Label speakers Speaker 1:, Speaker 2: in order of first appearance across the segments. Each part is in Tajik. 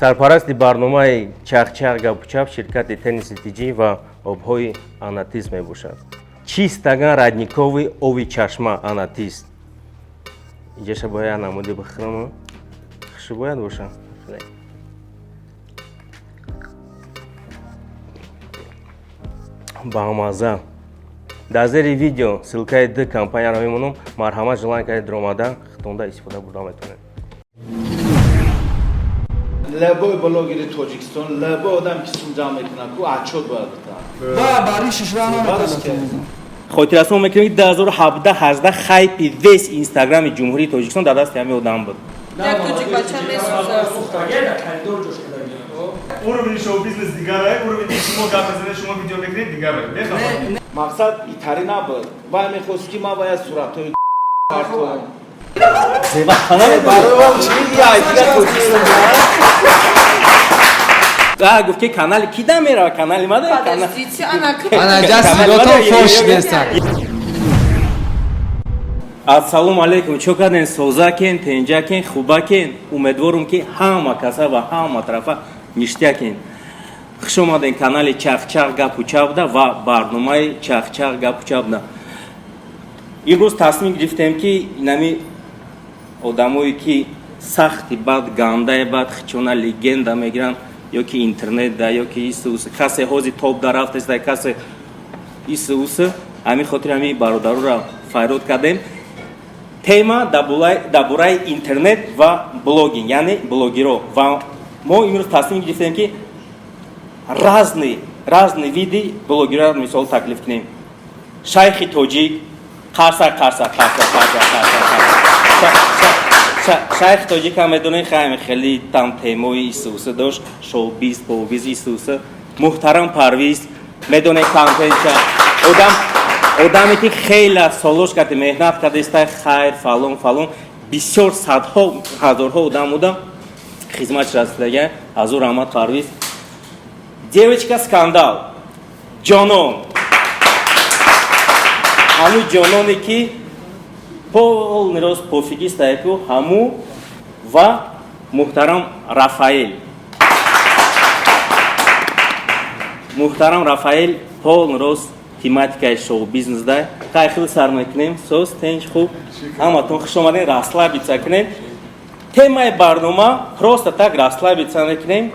Speaker 1: Сарпарасти барномаи Чахчах гапучап ширкати Тенниси Тиҷӣ ва обҳои Анатис мебошад. Чистаган родниковый ови чашма Анатис. Инҷаша бояд намуди бихӯрам, хушу бояд боша. Баамаза. Дар зери видео ссылкаи д компанияро мемонам, марҳамат, желание кардед даромада хитонда истифода бурда метавонед.
Speaker 2: Лабои блогери Тоҷикистон, лабои одам ки сум ҷамъ мекунад, ку отчёт бояд битаҳад.
Speaker 3: Ба баришиш ра наметавонад.
Speaker 1: Хотиррасон мекунем, ки 2017 18 хайпи весь инстаграми Ҷумҳурии Тоҷикистон дар дасти ҳамин одам буд.
Speaker 4: Як тоҷик бача месӯзад.
Speaker 5: Уровни шоу-бизнес дигарае, уровни шумо гап мезанед, шумо видео мекунед дигарае. Бехабар.
Speaker 2: Мақсад итари набуд. Вай мехост, ки ман бояд суратҳои партоам. Барои он чи я Тоҷикистон.
Speaker 1: А гуфт, ки канали ки да мерава, канали мада.
Speaker 4: Подождите, ана.
Speaker 3: Ана ҷа сиготон фош нестан.
Speaker 1: Ассалому алайкум, чо карден, созакен, тенҷакен, хубакен? Умедворум, ки ҳама каса ва ҳама тарафа ништякен. Хуш омаден канали Чахчах гапу чапда ва барномаи Чахчах гапу чапда. Имрӯз тасмим гирифтем, ки инами одамое, ки сахти бад, гандае бад, хичона легенда мегиранд, ё ки интернетда, ё ки ису, касе ҳози топ да рафтеста, касе ису, ҳамин хотир ҳамин бародароро файрод кардем. Тема дар бораи интернет ва блогинг, яъне блогеро. Ва мо имрӯз тасмим гирифтем, ки разные разные виды блогерро мисол таклиф кунем. Шайхи тоҷик, қарса, қарса, қарса, қарса, қарса, қарса. Шайхи тоҷик ҳам медонем, хайми хеле там темои исуса дошт, шоубиз, побиз, исуса. Муҳтарам Парвиз, медонем, контентча одам, одаме, ки хеле солош карда, меҳнат кардаиста, хайр, фалон, фалон, бисёр садҳо ҳазорҳо одам буда хизматш расидага. Азу раҳмат, Парвиз. Девочка скандал Ҷонон, ҳамун ҷононе, ки полный рост пофигистаяку ҳаму. Ва муҳтарам Рафаэл, муҳтарам Рафаэл полный рост тематикаи шоу-бизнес да. Хай, хеле сар мекунем. Соз, тенч, хуб, ҳаматон хуш омадем. Расслабиться кунем. Темаи барнома просто так расслабиться мекунем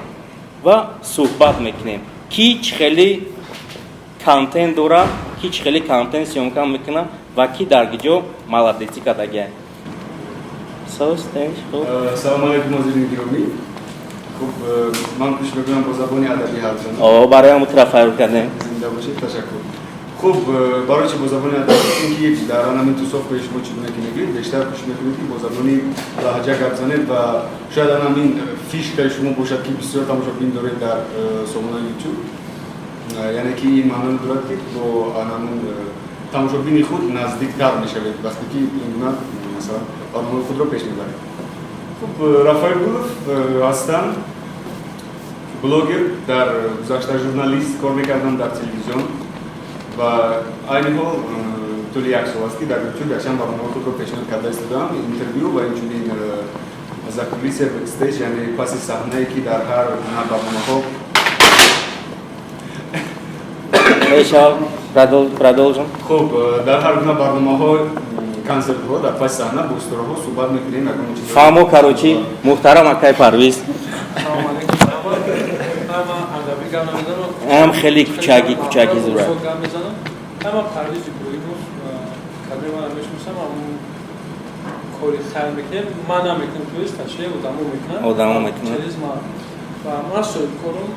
Speaker 1: ва суҳбат мекунем, ки чӣ хеле контент дора, ки чӣ хеле контент съёмка мекуна ва ки дар киҷо молодецӣ кардагия. Соз, тенч, хуб.
Speaker 5: Салому алайкум, ҳозирини гиромӣ. Хуб, ман кӯшиш мекунам бо забони адабӣ ҳарф занам.
Speaker 1: О, барои ҳамун тура файрод кардем.
Speaker 5: Зинда бошед, ташаккур. Хуб, барои чи бо забони адабӣ? Чунки дар ҳамин тусовкаи шумо, чӣ гуна ки мегӯед, бештар кӯшиш мекунед, ки бо забони лаҳҷа гап занед, ва шояд ан ҳамин фишкаи шумо бошад, ки бисёр тамошобин доред дар сомонаи YouTube. Яъне ки ин маъно дорад, ки бо ҳамун тамошобини худ наздиктар мешавед, вақте ки ин гуна, масалан, барномаи худро пеш мебаред. Хуб, Рафаэл Гулов ҳастам, блогер, дар гузашта журналист кор мекардам дар телевизион ва айни ҳол тӯли як сол аст, ки дар YouTube якчанд барномаи худро пешниҳод карда истодаам, интервю ва инчунин закулисье, бэкстейдж, яъне паси саҳнае, ки дар ҳар гуна барномаҳо.
Speaker 1: Мешавад, продолжим.
Speaker 5: Хуб, дар ҳар гуна барномаҳо, консертҳо, дар паси саҳна бо устораҳо суҳбат мекунем, ягон чиз.
Speaker 1: Фаҳмо, короче, муҳтарам акай Парвиз.
Speaker 6: Салом алейкум. Ман адабӣ гап намезанам.
Speaker 1: Ам хеле кучаги кучаги зура.
Speaker 6: Гап мезанам. Ҳама Парвиз Иброҳимов кадре мана мешиносам, ҳамун кори хайр мекунем. Ман намекунам, то есть ташриф одамо мекунам.
Speaker 1: Одамо мекунанд.
Speaker 6: Через ман. Ва ман соҳибкорум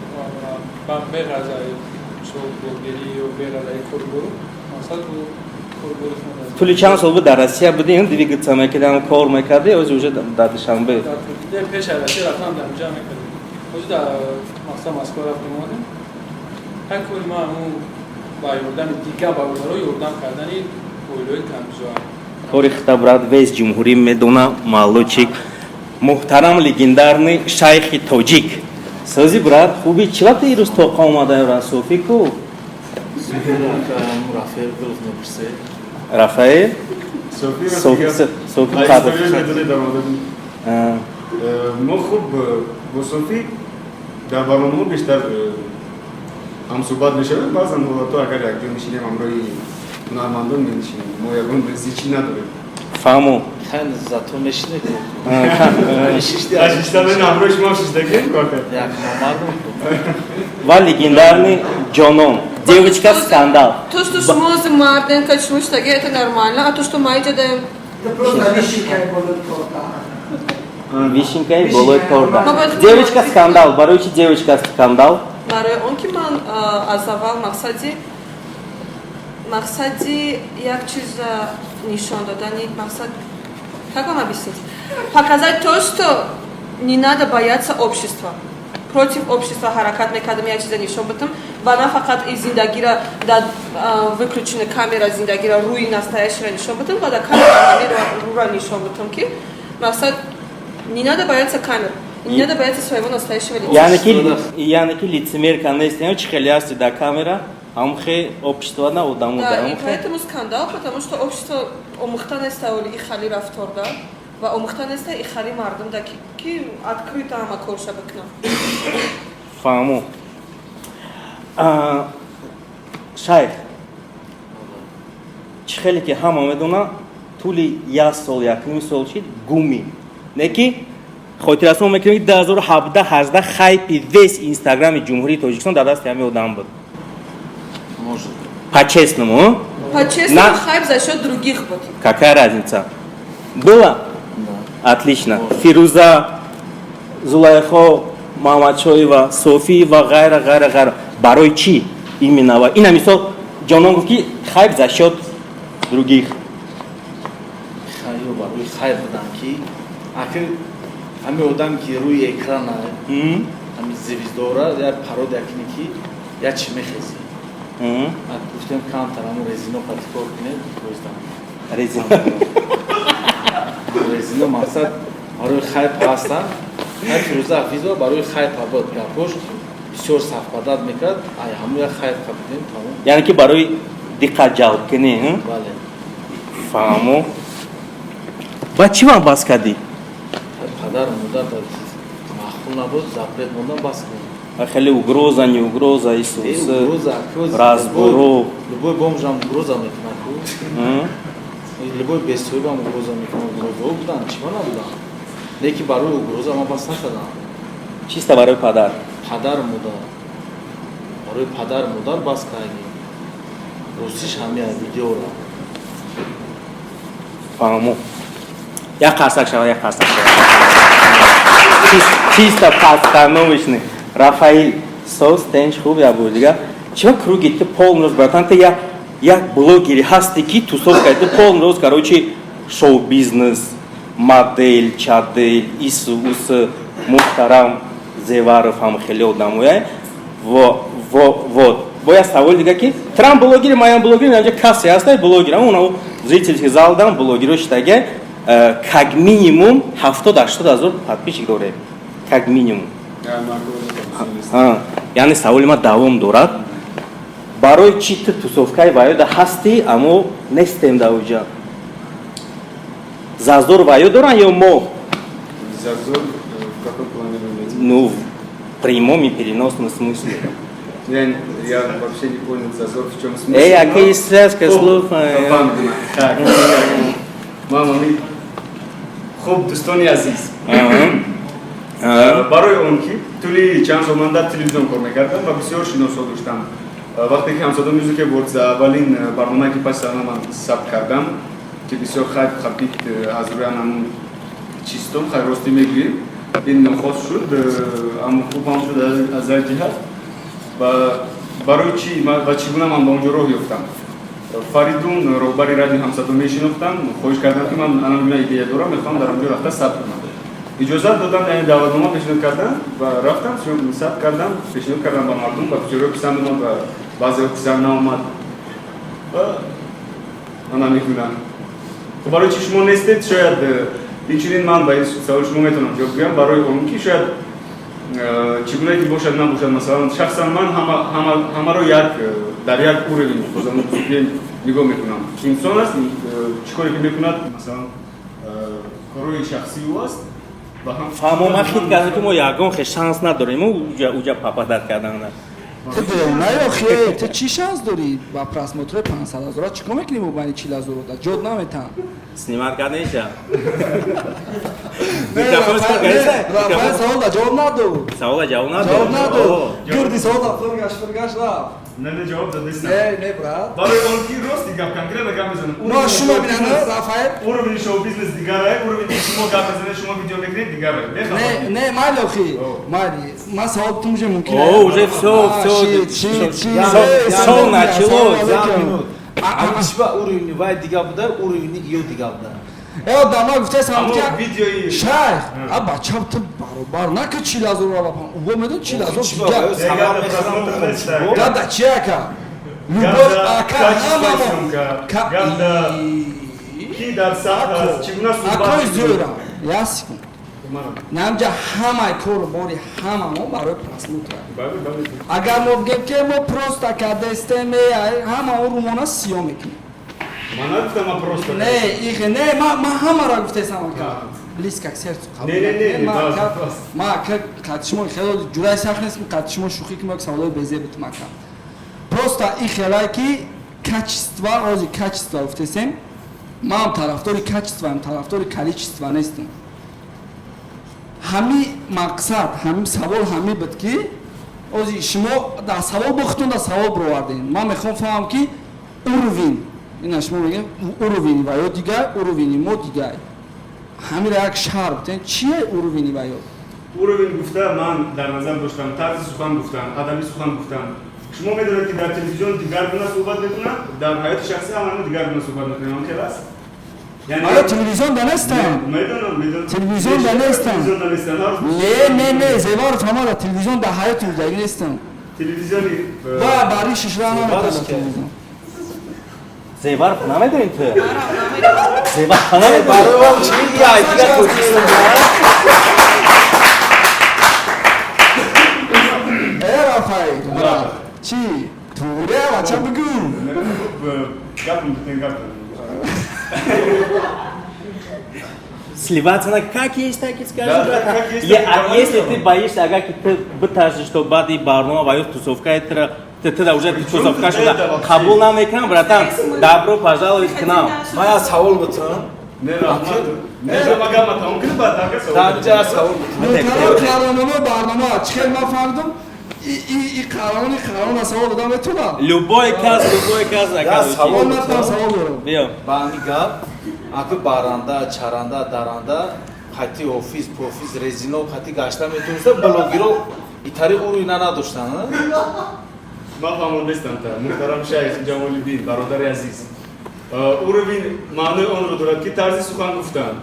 Speaker 6: ва беғарзаи мисол блогерӣ ё беғарзаи корбору, мақсад корбори.
Speaker 1: Тӯли чанд сол буд дар Россия будӣ, двигаться мекардам, кор мекардӣ, ҳозир уже дар Душанбе?
Speaker 6: Пеш аз Россия рафтам, дар ҷа мекардем. Ҳозир дар мақсад Москва рафтем, омадем. Ҳар кори ман ҳамун ба ёрдами дигар бародаро ёрдам кардани оилаҳои камбизоат.
Speaker 1: Кори хита, брат, весь ҷумҳурӣ медона, молодчик. Муҳтарам легендарный шайхи тоҷик, сози, брат, хуби? Чӣ вақте ирӯз тоқа омада, Софӣ ку?
Speaker 2: Рафаэл Гулов мепурсед.
Speaker 1: Рафаэл.
Speaker 5: Софи.
Speaker 1: Софи.
Speaker 5: Мо хуб. Бо Софӣ дар барномаҳо бештар ҳамсӯҳбат мешавем. Баъзан ҳолатҳо, агар якҷо мешинем, ҳамроҳи ҳунармандон менишинем, мо ягон зичӣ надорем.
Speaker 1: Фаҳмо.
Speaker 2: Хан зато мешине.
Speaker 5: Шиштан ҳамроҳи шумо шиштагем кока.
Speaker 2: Як номардум.
Speaker 1: Ва легендарный Ҷонон, девочка скандал.
Speaker 4: То, что шумо марден, качмуш таге, это нормально, а то, что ма иҷадаем.
Speaker 7: Это просто вишенка болои торта.
Speaker 1: Вишенка и болои торта. Девочка скандал. Барои чи девочка скандал?
Speaker 4: Барои он ки ман аз аввал мақсади як чиза нишон додани мақсад, как вам объяснить, показать то, что не надо бояться общества, против общества ҳаракат мекардам, як чиза нишон бидам ва на фақат и зиндагира дар выключена камера, зиндагира рӯи настоящий ра нишон бидам ва дар камера ҳамин рӯра нишон бидам, ки мақсад, не надо бояться камер, не надо бояться своего настоящего лица.
Speaker 1: Яъне ки лицемерка нест, чи хеле ҳасти дар камера, ҳамхе общество на одамо.
Speaker 4: Да, и поэтому скандал, потому что общество омӯхта неста оли и хали рафторда ва омӯхта неста и хали мардум да, ки открыто ҳама корша бикунам.
Speaker 1: Фаҳмо. Шайх, чӣ хеле ки ҳама медона, тӯли як сол, якним сол шид гуми не, ки хотиррасон мекунем, ки 2017, 18 хайпи весь Инстаграми Ҷумҳурии Тоҷикистон дар дасти ҳамин одам буд. По-честному.
Speaker 4: По-честному, хайп за счет других был.
Speaker 1: Какая разница? Было? Отлично. Фируза, Зулайхо Мамадшоева, Софӣ ва ғайра, ғайра, ғайра. Барои чӣ именно? Ва ина мисол Ҷонон гуфт, ки хайп за счет других.
Speaker 2: Хайо барои хайп будан, ки акир ҳамин одам, ки рӯи экрана, ҳамин звездора, як пародия кунӣ, ки як чӣ мехезӣ. Гуфтем, камтар ҳамун резино қати кор кунед, поездам.
Speaker 1: Резино.
Speaker 2: Резино, мақсад, барои хайп ҳастанд. Ҳай Фирӯза Ҳафизова барои хайп буд, гапош бисёр совпадать мекард, ай ҳамун як хайп қабидем, тамом.
Speaker 1: Яъне ки барои диққат ҷалб кунӣ?
Speaker 2: Бале.
Speaker 1: Фаҳмо. Ба чӣ ман бас кардӣ?
Speaker 2: Падару модар маъқул набуд, запрет мондан, бас кардем.
Speaker 1: Хеле угроза, не угроза, исус.
Speaker 2: Угроза.
Speaker 1: Разбору.
Speaker 2: Любой бомжам угроза мекунад ку, любой бесоҳибам угроза мекунад. Угрозаҳо буданд, чима набуданд, лекин барои угроза ман бас накардам.
Speaker 1: Чиста барои падар.
Speaker 2: Падару модар, барои падару модар бас кардем. Ростиш ҳамия видеора.
Speaker 1: Фаҳмо. Як қарсак шава, як қарсак шава. Чисто постановочный. Рафаил, соз, тенч, хуб, я буд дига. Чима круги ты полный рост, братан, ты як блогери ҳасти, ки тусовка ты полный рост, короче, шоу-бизнес, модель, чадель, ису, усы, муҳтарам Зеваров ҳам хеле одамоя. Во, во, вот. Бо як савол дига, ки трам блогери, маям блогери, анҷа касе ҳастай блогер, ама зрительский зал дарам блогеро шитага, как минимум 70-80 ҳазор подписчик дорем. Как минимум. Яъне саволи ман давом дорад. Барои чӣ ту тусовкаи ваёда ҳастӣ, аммо нестем дар оҷа? Зазор ваё доранд ё мо?
Speaker 5: Зазор в каком плане вы имеете?
Speaker 1: Ну, в прямом и переносном смысле.
Speaker 5: Я вообще не понял зазор в чем смысл.
Speaker 1: Эй, аки связка, слухай.
Speaker 5: Так, мама ми. Хуб, дӯстони азиз. Барои он ки тӯли чанд сол ман дар телевизион кор мекардам ва бисёр шиносо доштам. Вақте ки Ҳамсадо Music Awards, аввалин барномае ки паси саҳна ман сабт кардам, ки бисёр хайп хапид аз рӯи ҳамун чистон, хайр, ростӣ мегӯем, ин нохост шуд, аммо хуб ҳам шуд аз як ҷиҳат. Ва барои чӣ ва чӣ гуна ман ба он ҷо роҳ ёфтам? Фаридун, роҳбари радио Ҳамсадо, мешинохтам, хоҳиш кардам, ки ман ана гуна идея дорам, мехоҳам дар он ҷо рафта сабт кунам. Иҷозат додам, яъне даъватнома пешниҳод кардам ва рафтам, сабт кардам, пешниҳод кардам ба мардум, ба бисёриҳо писанд омад ва баъзеҳо писанд наомад. Ва ана мегӯям, барои чӣ шумо нестед, шояд инчунин ман ба ин саволи шумо метавонам ҷавоб гӯям: барои он ки шояд чӣ гунае ки бошад, набошад, масалан, шахсан ман ҳамаро як дар як уровень, бо забони бузургем, нигоҳ мекунам. Инсон аст, чӣ коре ки мекунад, масалан, корҳои шахсии ӯ аст.
Speaker 1: Фаҳмо, ман хит кардам, ки мо ягон хе шанс надорем уҷа попадать кардан.
Speaker 3: Ту девона охе, ту чӣ шанс дорӣ? Ба просмотрои 500 ҳазора чӣ кор мекунӣ? Бо байни 40 ҳазор да ҷод наметаҳам.
Speaker 1: Снимать карданиша.
Speaker 3: Рафаэл савол да ҷавоб надод.
Speaker 1: Савола ҷавоб надод.
Speaker 3: Ҷавоб надод, гирди савол да фургаш фургаш рафт.
Speaker 5: Не, не, ҷавоб додистам.
Speaker 3: Не, не, брат.
Speaker 5: Барои он ки рости гап, конкретно гап мезанам.
Speaker 3: Мо шумо бинанда, Рафаэл.
Speaker 5: Уровени шоу бизнес дигарае, уровени шумо гап мезанед, шумо видео мекунед дигарае.
Speaker 3: Не, не, майли, охи, майли, ман савол тум уже мумкин.
Speaker 1: О, уже всё, всё, всё началось.
Speaker 2: Ҳамишба уровни вай дига буда, уровни ё дига буда.
Speaker 3: Э, дама гуфтесам ки
Speaker 5: видеои
Speaker 3: шайх, а бача, ту баробар наки 40 ҳазор ра во медон 40 ҳазор дига. Гап чи, ака? Любой, ака, ҳамамо
Speaker 5: ки дар саҳна аст, чӣ гуна суҳбат.
Speaker 3: Акои зӯра, як секунд. Намҷа ҳамаи кору бори ҳамамо барои просмотр. Агар мо бигем, ки мо просто кадестем, ҳама он румона сиёҳ мекунем.
Speaker 5: Ман нагуфтам, ман просто.
Speaker 3: Не, ихе не, ма ҳамаро гуфтесам, ака, близко к сердцу.
Speaker 5: Не, не, не.
Speaker 3: Ма, ака, қати шумо хело ҷураи сахт нестм, қати шумо шӯхӣ кунам, саволои безе бутум, ака. Просто ихелай ки качество, ози качество гуфтесем, ман тарафдори качествоам, тарафдори количество нестам. Ҳами мақсад, ҳами савол ҳами буд, ки ози шумо дар савол бохтон, дар савол бировардем. Ман мехоҳам фаҳмам, ки уровень ина шумо мегӯем, уровени ва ё дигар, уровени мо дигар. Ҳамира як шарҳ битен, чие уровени ва ё?
Speaker 5: Уровень гуфта, ман дар назар доштам тарзи сухан гуфтан, адаби сухан гуфтан. Шумо медонед, ки дар телевизион дигар гуна суҳбат мекунад, дар ҳаёти шахсӣ ҳамамо дигар гуна суҳбат мекунем, ҳам хел аст.
Speaker 3: Ая телевизион да нестам.
Speaker 5: Медонам, медонам.
Speaker 3: Телевизион да нестам.
Speaker 5: Телевизион да нестам.
Speaker 3: Не, не, не, Зеваров, ҳама да телевизион да ҳаёти рӯзагӣ нестам.
Speaker 5: Телевизиони.
Speaker 3: Ба бари шишра наметавонам телевизион.
Speaker 1: Зеваров намедонӣ ту? Зеваров намедонӣ?
Speaker 2: Барои он чи я дигар Тоҷикистон.
Speaker 3: Э, Рафаэл, брат, чӣ? Туре, бача, бигӯ.
Speaker 5: Гапм битен, гапм.
Speaker 1: Сливаться на как есть, так и скажи,
Speaker 5: Да,
Speaker 1: братан.
Speaker 5: да, как есть,
Speaker 1: Я,
Speaker 5: так и
Speaker 1: а
Speaker 5: говорю.
Speaker 1: Если ты боишься, ага, ки ты битарсӣ, что баъди барнома ва ё тусовка тра ты да уже тусовка
Speaker 5: тут
Speaker 1: шуда
Speaker 5: это вообще?
Speaker 1: қабул намекунам, братан. Добро пожаловать к нам.
Speaker 2: Ман як савол бутам.
Speaker 5: Не, раҳмат. Не, ма гапма тамом кунӣ, баъд ага савол.
Speaker 2: Дар як савол бутам.
Speaker 3: Муҳтарам қаҳрамонои барнома, чӣ хел ман фаҳмидам, и қаҳрамони қаҳрамон савол дода метавонад?
Speaker 1: Любой кас, любой кас,
Speaker 2: Я савол.
Speaker 3: Ман натавонам, савол дорам.
Speaker 1: Биё.
Speaker 2: Ба ҳамин гап, аки баранда, чаранда, даранда, қати офис пофис, резино қати гашта метавониста, блогеро итари уровня надоштанд?
Speaker 5: Ман фаҳмондестам та, муҳтарам шайх Ҷамолиддин, бародари азиз. Уровень маънои онро дорад, ки тарзи сухан гуфтан.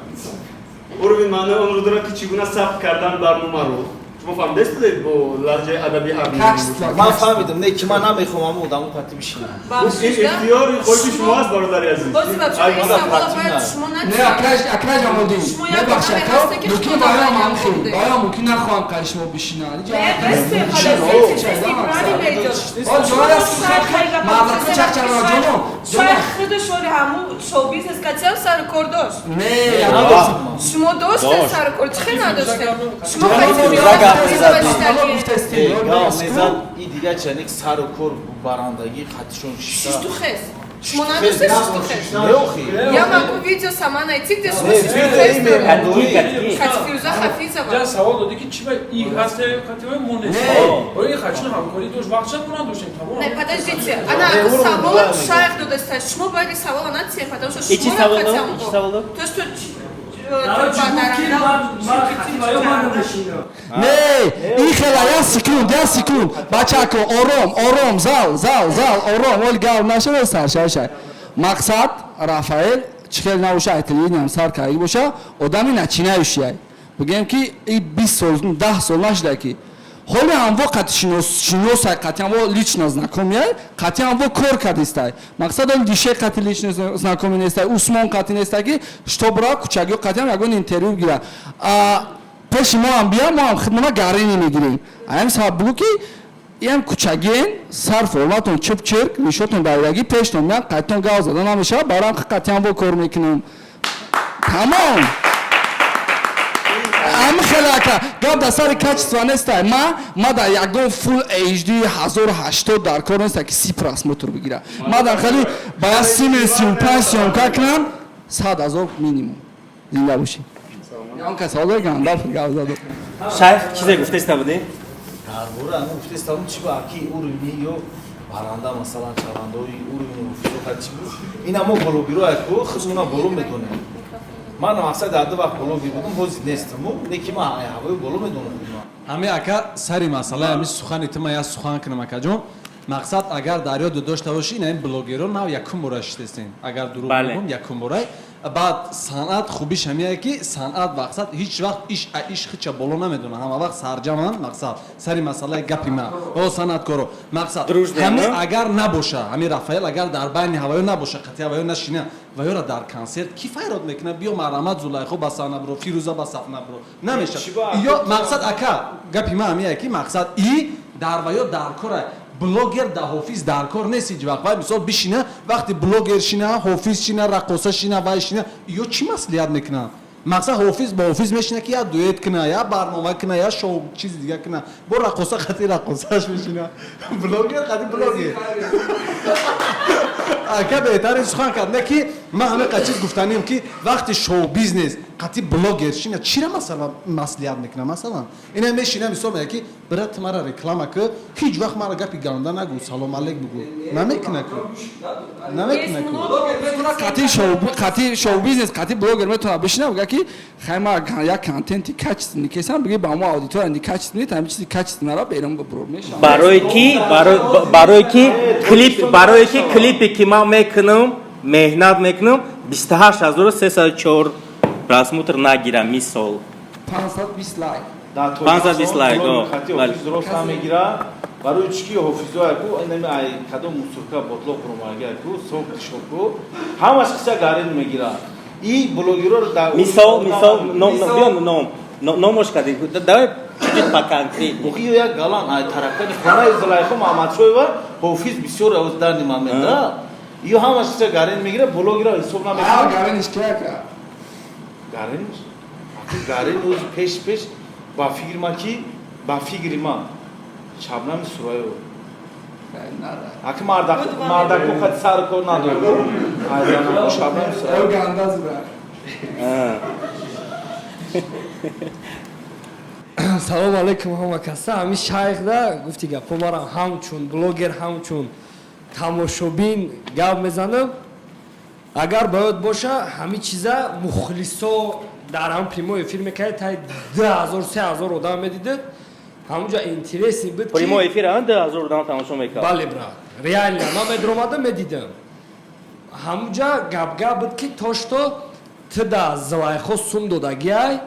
Speaker 5: Уровень маънои онро дорад, ки чӣ гуна сабт кардан барномаро. Шумо фаҳмидастед, бо лаҳҷаи адабӣ ҳарф
Speaker 3: Качество.
Speaker 2: Ман фаҳмидам, не, ки ман намехоҳам ҳамон одамо қати бишинам.
Speaker 5: ин ихтиёри хоҳиши шумо аст, бародари азиз.
Speaker 4: Бози вообще
Speaker 2: Ай,
Speaker 4: ин
Speaker 2: мада
Speaker 4: савола
Speaker 2: противна.
Speaker 4: бояд шумо
Speaker 3: Не,
Speaker 4: натиҳед.
Speaker 3: акай Ҷамолиддин,
Speaker 4: Шумо як
Speaker 3: мебахши,
Speaker 4: одаме
Speaker 3: ака,
Speaker 4: ҳасте, ки
Speaker 3: мумкин
Speaker 4: шумо
Speaker 3: бароям
Speaker 4: дар
Speaker 3: ҳам хел,
Speaker 4: будед.
Speaker 3: бароям мумкин нахоҳам қари шумо бишинад.
Speaker 4: Не, бесте, подождите, здесь неправильно идет.
Speaker 3: Ол ҷоя мардакҳо чахчаро, ҷоно.
Speaker 4: Шояд худи шори ҳамун шоу-бизнес катиам сари кор дошт.
Speaker 3: Не,
Speaker 4: Шумо доштед
Speaker 1: Дошт.
Speaker 4: сари кор, чӣ хел надоштед? Шумо
Speaker 3: Ҷоно,
Speaker 4: хати
Speaker 2: гап мезад.
Speaker 3: гуфтести.
Speaker 2: Гап мезад, и дигар чаник сару кор, барандагӣ қатишон шиша.
Speaker 4: Шишту хес. Шумо надоштед шишту хес?
Speaker 2: Не, охи.
Speaker 4: Я могу видео сама найти, где шумо
Speaker 2: Не,
Speaker 4: шишту
Speaker 2: видео
Speaker 4: хес
Speaker 2: именно.
Speaker 4: доред.
Speaker 1: Катки, катки.
Speaker 4: Хати Фирӯза Хафизова.
Speaker 6: Ҷа савол додӣ, ки чи ба и ҳасте қатиҳои мо нест.
Speaker 3: Не.
Speaker 6: Ои хачун ҳамкорӣ дошт, вақтша мо надоштем, тамом.
Speaker 4: Не, подождите. Она
Speaker 2: Не, уровень
Speaker 4: савола
Speaker 2: главный.
Speaker 4: шайх додаста. Шумо бояд ин савола натиҳед, потому что
Speaker 1: И чӣ
Speaker 4: шумо
Speaker 1: савол дод?
Speaker 4: хотям
Speaker 1: И чӣ савол дод?
Speaker 4: То, что
Speaker 3: Не, ин хела, як секунд, як секунд, бачако, ором, ором, зал, зал, зал, ором, оли гап нашава сар шай шай. Мақсад, Рафаэл чӣ хел набоша, ай телевидениям сар кардаги боша, одами начинающий. Бигӯем, ки и 20 сол, 10 сол нашуда, ки ҳоли ҳамво қати шиносай, қати ҳамво лично знакомияй, қати ҳамво кор кардистай. Мақсад, оли дише қати лично знакомӣ нестай, Усмон қати нестай, ки чтоб ра кучагиё қати ҳам ягон интервю гира. Пеши мо ҳам бия, мо ҳам хидмона гарини мегирем. Аям сабаб бугӯ, ки иам кучагиен, сар форматон чип чирк, ришотон давидагӣ, пештон меян, қайтон гав зада намешавад, барам қати ҳамво кор мекунам. Тамом. Ами хеле, ака, гап дар сари качество нестай. Ма дар ягон Full HD 1080 дар кор неста, ки 30 просмотр бигира. Ма дар хели ба я симен 35 съёмка кунам, 100 000 минимум. Зинда бошӣ. Он кас савол ганда гап зад.
Speaker 1: Шайх, чизе гуфтеста будӣ?
Speaker 2: Дар бора ами гуфтестам, чи ба аки уровни ё баранда, масалан, чавандаои уровни ҳофизо чи буд. Ина мо блогеро аку худмона боло медонем. Ман мақсад дар ду вақт блогер будам, ҳозир нестаму, неки ман ҳавои боло медонам худма.
Speaker 8: Ҳами, ака, сари масъалаи ҳами сухани ту ма як сухан кунам, акаҷон. Мақсад, агар дар ёд дошта бошӣ, ин ҳамин блогерон нав якум бора шидестем, агар дурӯғ мегӯм, якум борай. Баъд санъат хубиш ҳамие, ки санъат, мақсад, ҳеҷ вақт иш а иш хича боло намедона, ҳама вақт сарҷаман. Мақсад, сари масъалаи гапи ма о санъаткоро, мақсад, ҳами агар набоша, ҳами Рафаэл агар дар байни ҳаваё набоша, қатъи ҳаваё нашина, ваёра дар консерт ки файрод мекунад? Биё, марҳамат, Зулайхо ба саҳна биро, Фирӯза ба саҳна биро, намешавад. Ё мақсад, ака, гапи ма ҳамие, ки мақсад, и дар ваё дар кора блогер да ҳофиз дар кор нест ҳеҷ вақт. Вай мисол бишина, вақти блогер шина, ҳофиз шина, раққоса шина, вай шина, ё чӣ маслиҳат мекунанд? Мақсад, ҳофиз бо ҳофиз мешина, ки я дуэт куна, я барнома куна, я шоу, чизи дига куна. Бо раққоса қати раққосаш мешина, блогер қати блогер. Ака, беҳтаре сухан кард, не ки ман ҳамин чиз гуфтанем, ки вақти шоу бизнес қати блогер шина, чира масалан маслиҳат мекунам? Масалан, ина мешина, мисол мега, ки брат, ту мара реклама ки, ҳеҷ вақт мара гапи ганда нагӯ, салом алейк бугӯ. Намекуна ку, намекуна ку.
Speaker 3: Қати шоу бизнес, қати блогер метавона бишина, буга, ки хай, ма як контенти качественный кесам, биги ба мо аудитория ни качественный, ҳами чизи качественный ра берун бибур мешавад.
Speaker 1: Барои ки клип, барои ки клипе ки ман мекунам, меҳнат мекунам, 28 304 просмотр нагирам, мисол.
Speaker 3: 520 лайк.
Speaker 1: 520 лайк.
Speaker 2: Ҳофиз рост намегира. Барои чӣ ки ҳофизо ку инами ай кадом мусурка ботлоқ румага ку сок тишоку ҳамаш қиса гарин мегира и блогеро.
Speaker 1: Мисол, мисол, биё, ном номош кади, давай чуть-чуть поконкретнее.
Speaker 2: Охи, як галан ай таракани хонаи Зулайхо Маҳмадшоева ҳофиз бисёр авз дар момент да ё ҳамаш қиса гарин мегира, блогеро ҳисоб намекунад.
Speaker 3: Гариниш ки, ака?
Speaker 2: Гариниш, гарин оз пеш пеш ба фикри ма ки, ба фикри ма, Шабнами Сурайо. Аки мардаку қати сари кор надорад, айзанаку Шабнами Сурайо.
Speaker 9: Салому алайкум ҳама каса. Ҳами шайхда гуфти гапо, марам ҳамчун блогер, ҳамчун тамошобин гап мезанам. Агар ба ёд боша, ҳами чиза мухлисо дар ҳам прямой эфир мекард, тай 2000, 3000 одам медидид. Ҳамунҷа интересный буд.
Speaker 1: Прямой эфир 2000 одам тамошо мекард?
Speaker 9: Бале, брат, реально ман медромадам, медидам. Ҳамунҷа гапгап буд, ки то что ту да Зулайхо сум додагиай,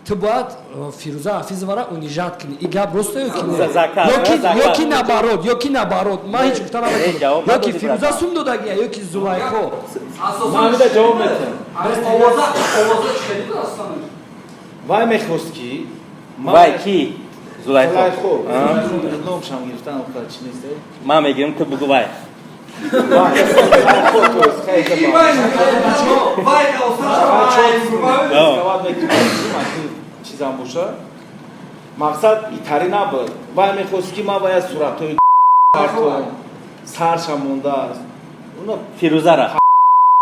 Speaker 9: ту бояд Фирӯза Ҳафизовара унижать кунӣ. И гап роста ё ки не? Ёки наоборот, ёки наоборот? Ман ҳеҷ гуфта наметавонам. Ёки Фирӯза сум додагия, ёки Зулайхо?
Speaker 2: Ман ҳамида ҷавоб метиҳам. Вай мехост, ки
Speaker 1: Вай ки?
Speaker 2: Зулайхо номшам гирифтан чи нест.
Speaker 1: Ман мегирам, ту бугу вай.
Speaker 2: Зулайхо, то есть чизам боша, мақсад итари набуд. Вай мехост, ки ман вая суратҳои сарша мондааст.
Speaker 1: Фирӯзара,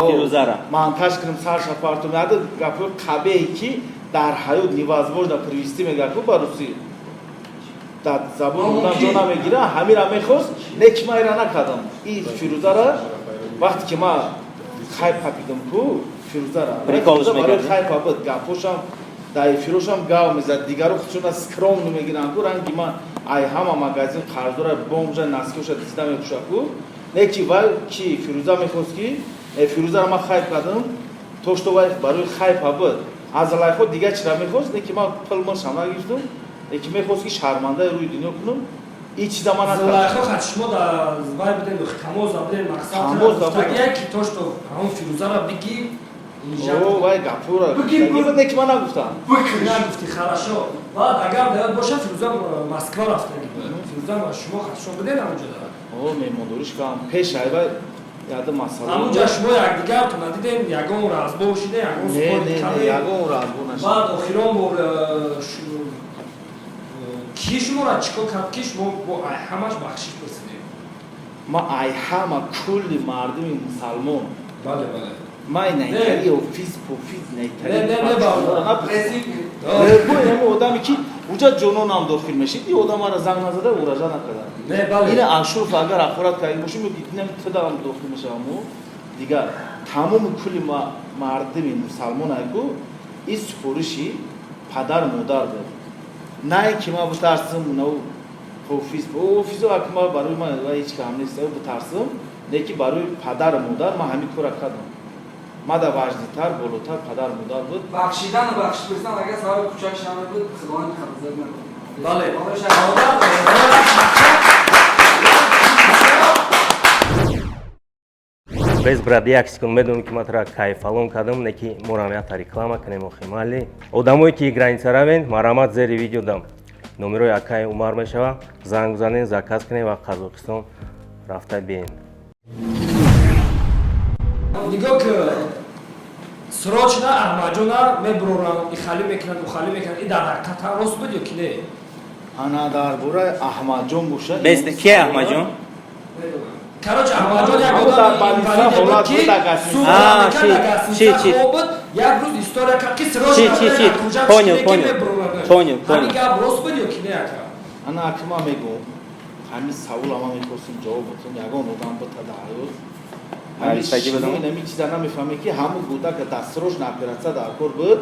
Speaker 1: Фирӯзара.
Speaker 2: Монтаж кунам, сарша партом, яда гапҳои қабеҳе, ки дар ҳаёт невозможно привести, мега ку ба русӣ, дар забони одам ҷо намегира. Ҳамира мехост, не ки ман ира накардам. И Фирӯзара вақте ки ман хайп қапидам ку Фирӯзара барои хайпа буд, гапҳошам дар эфирошам гав мезад. Дигаро худшона скромно мегиранд ку, ранги ман ай ҳама магазин қарздора, бомжа, носки оша дизда мепӯша ку. Не ки вай ки Фирӯза мехост, ки Фирӯзара ман хайп кардам, то что вай барои хайпа буд. Аз Зулайхо дигар чира мехост, не ки ман пулмошам нагирифтам, не ки мехост, ки шармандаи рӯи дунё кунам. И чиза ман
Speaker 9: Зулайхо хат шумо дар вай будем, тамоз будем, мақсад ки то что ҳамон Фирӯзара бигӣ.
Speaker 2: Вай гапура не ки ман нагуфтам.
Speaker 9: Нагуфти, хорошо. Баъд, агар даёд боша, Фирӯза Москва рафтаги буд. Фирӯза шумо хатшон будем ҳамонҷо?
Speaker 2: О, меҳмондориш кардам пеш айва. Яда масъала.
Speaker 9: Ҳамунҷа шумо якдигартон надидем, ягон разбор шида, ягон
Speaker 2: Не,
Speaker 9: спор
Speaker 2: не, не,
Speaker 9: кардем?
Speaker 2: Ягон разбор нашид.
Speaker 9: Баъд охирон бор ки шуморо чӣ кор кард, ки шумо бо ай ҳамаш бахшиш пурсидем?
Speaker 2: Ма ай ҳама кулли мардуми мусалмон.
Speaker 9: Бале, бале.
Speaker 2: Ма найтари офис пофис найтари.
Speaker 9: Не, не, не, бародар.
Speaker 2: Бо ҳама одаме ки уҷа ҷононам дохил мешид, и одам мара занг назада, уража накарда.
Speaker 9: Не, бале.
Speaker 2: Ина Ашуров агар ахорат карда боши, мегӯ инам тудам дохил мешаваму дигар тамоми кулли мардуми мусалмон айку ин супориши падар модар буд. На ин ки ман битарсим, на офис офисо аки ма барои ман ҳеҷ кам нест битарсим, не ки барои падару модар ман ҳамин кора кардам. Мада важнитар, болотар падару модар буд.
Speaker 3: Бахшидану бахшиш пурсидан агар сабаби кӯчак шава буд, Худованд қабзат накунад.
Speaker 9: Бале.
Speaker 3: Барои
Speaker 1: Без, брат, як секунд, медонам, ки ман тара кайфалон кардам, не ки морам якта реклама кунем. Охималли одамое ки граница равен, марамат, зери видео дам номерои акаи Умар мешава, занг бизанен, заказ кунем ва Қазоқистон рафта биен.
Speaker 9: Нигоҳ ки срочно Аҳмадҷона мебурорам, ихалӣ мекунанд, ухалӣ мекунанд, и дар ҳақиқатан рост буд ё ки не?
Speaker 2: Ана, дар бораи Аҳмадҷон боша.
Speaker 1: Бес, ки Аҳмадҷон?
Speaker 9: Короче, Аҳмадҷон як
Speaker 2: Ҳамон дар
Speaker 9: одами
Speaker 2: больница
Speaker 9: инвалиде буд,
Speaker 2: ҳолат
Speaker 9: ки
Speaker 2: буд, дар гостиница.
Speaker 9: суд
Speaker 1: А,
Speaker 9: мекард,
Speaker 1: чи,
Speaker 9: дар гостиница
Speaker 1: чи, чи.
Speaker 9: хоб буд, як рӯз история кард, ки срочно
Speaker 1: Чи, чи, чи. Понял, понял. Понял, понял.
Speaker 9: Ҳамин гап рост буд ё ки не, ака?
Speaker 2: Ана, аки ман мегӯм, ҳамин савола ман мехостум ҷавоб бутам, ягон одам бита дар ҳаёт.
Speaker 1: Навистагӣ будам?
Speaker 2: Ҳамин чиза намефаҳме, ки ҳамун кӯдака досрочно оператсия дар кор буд,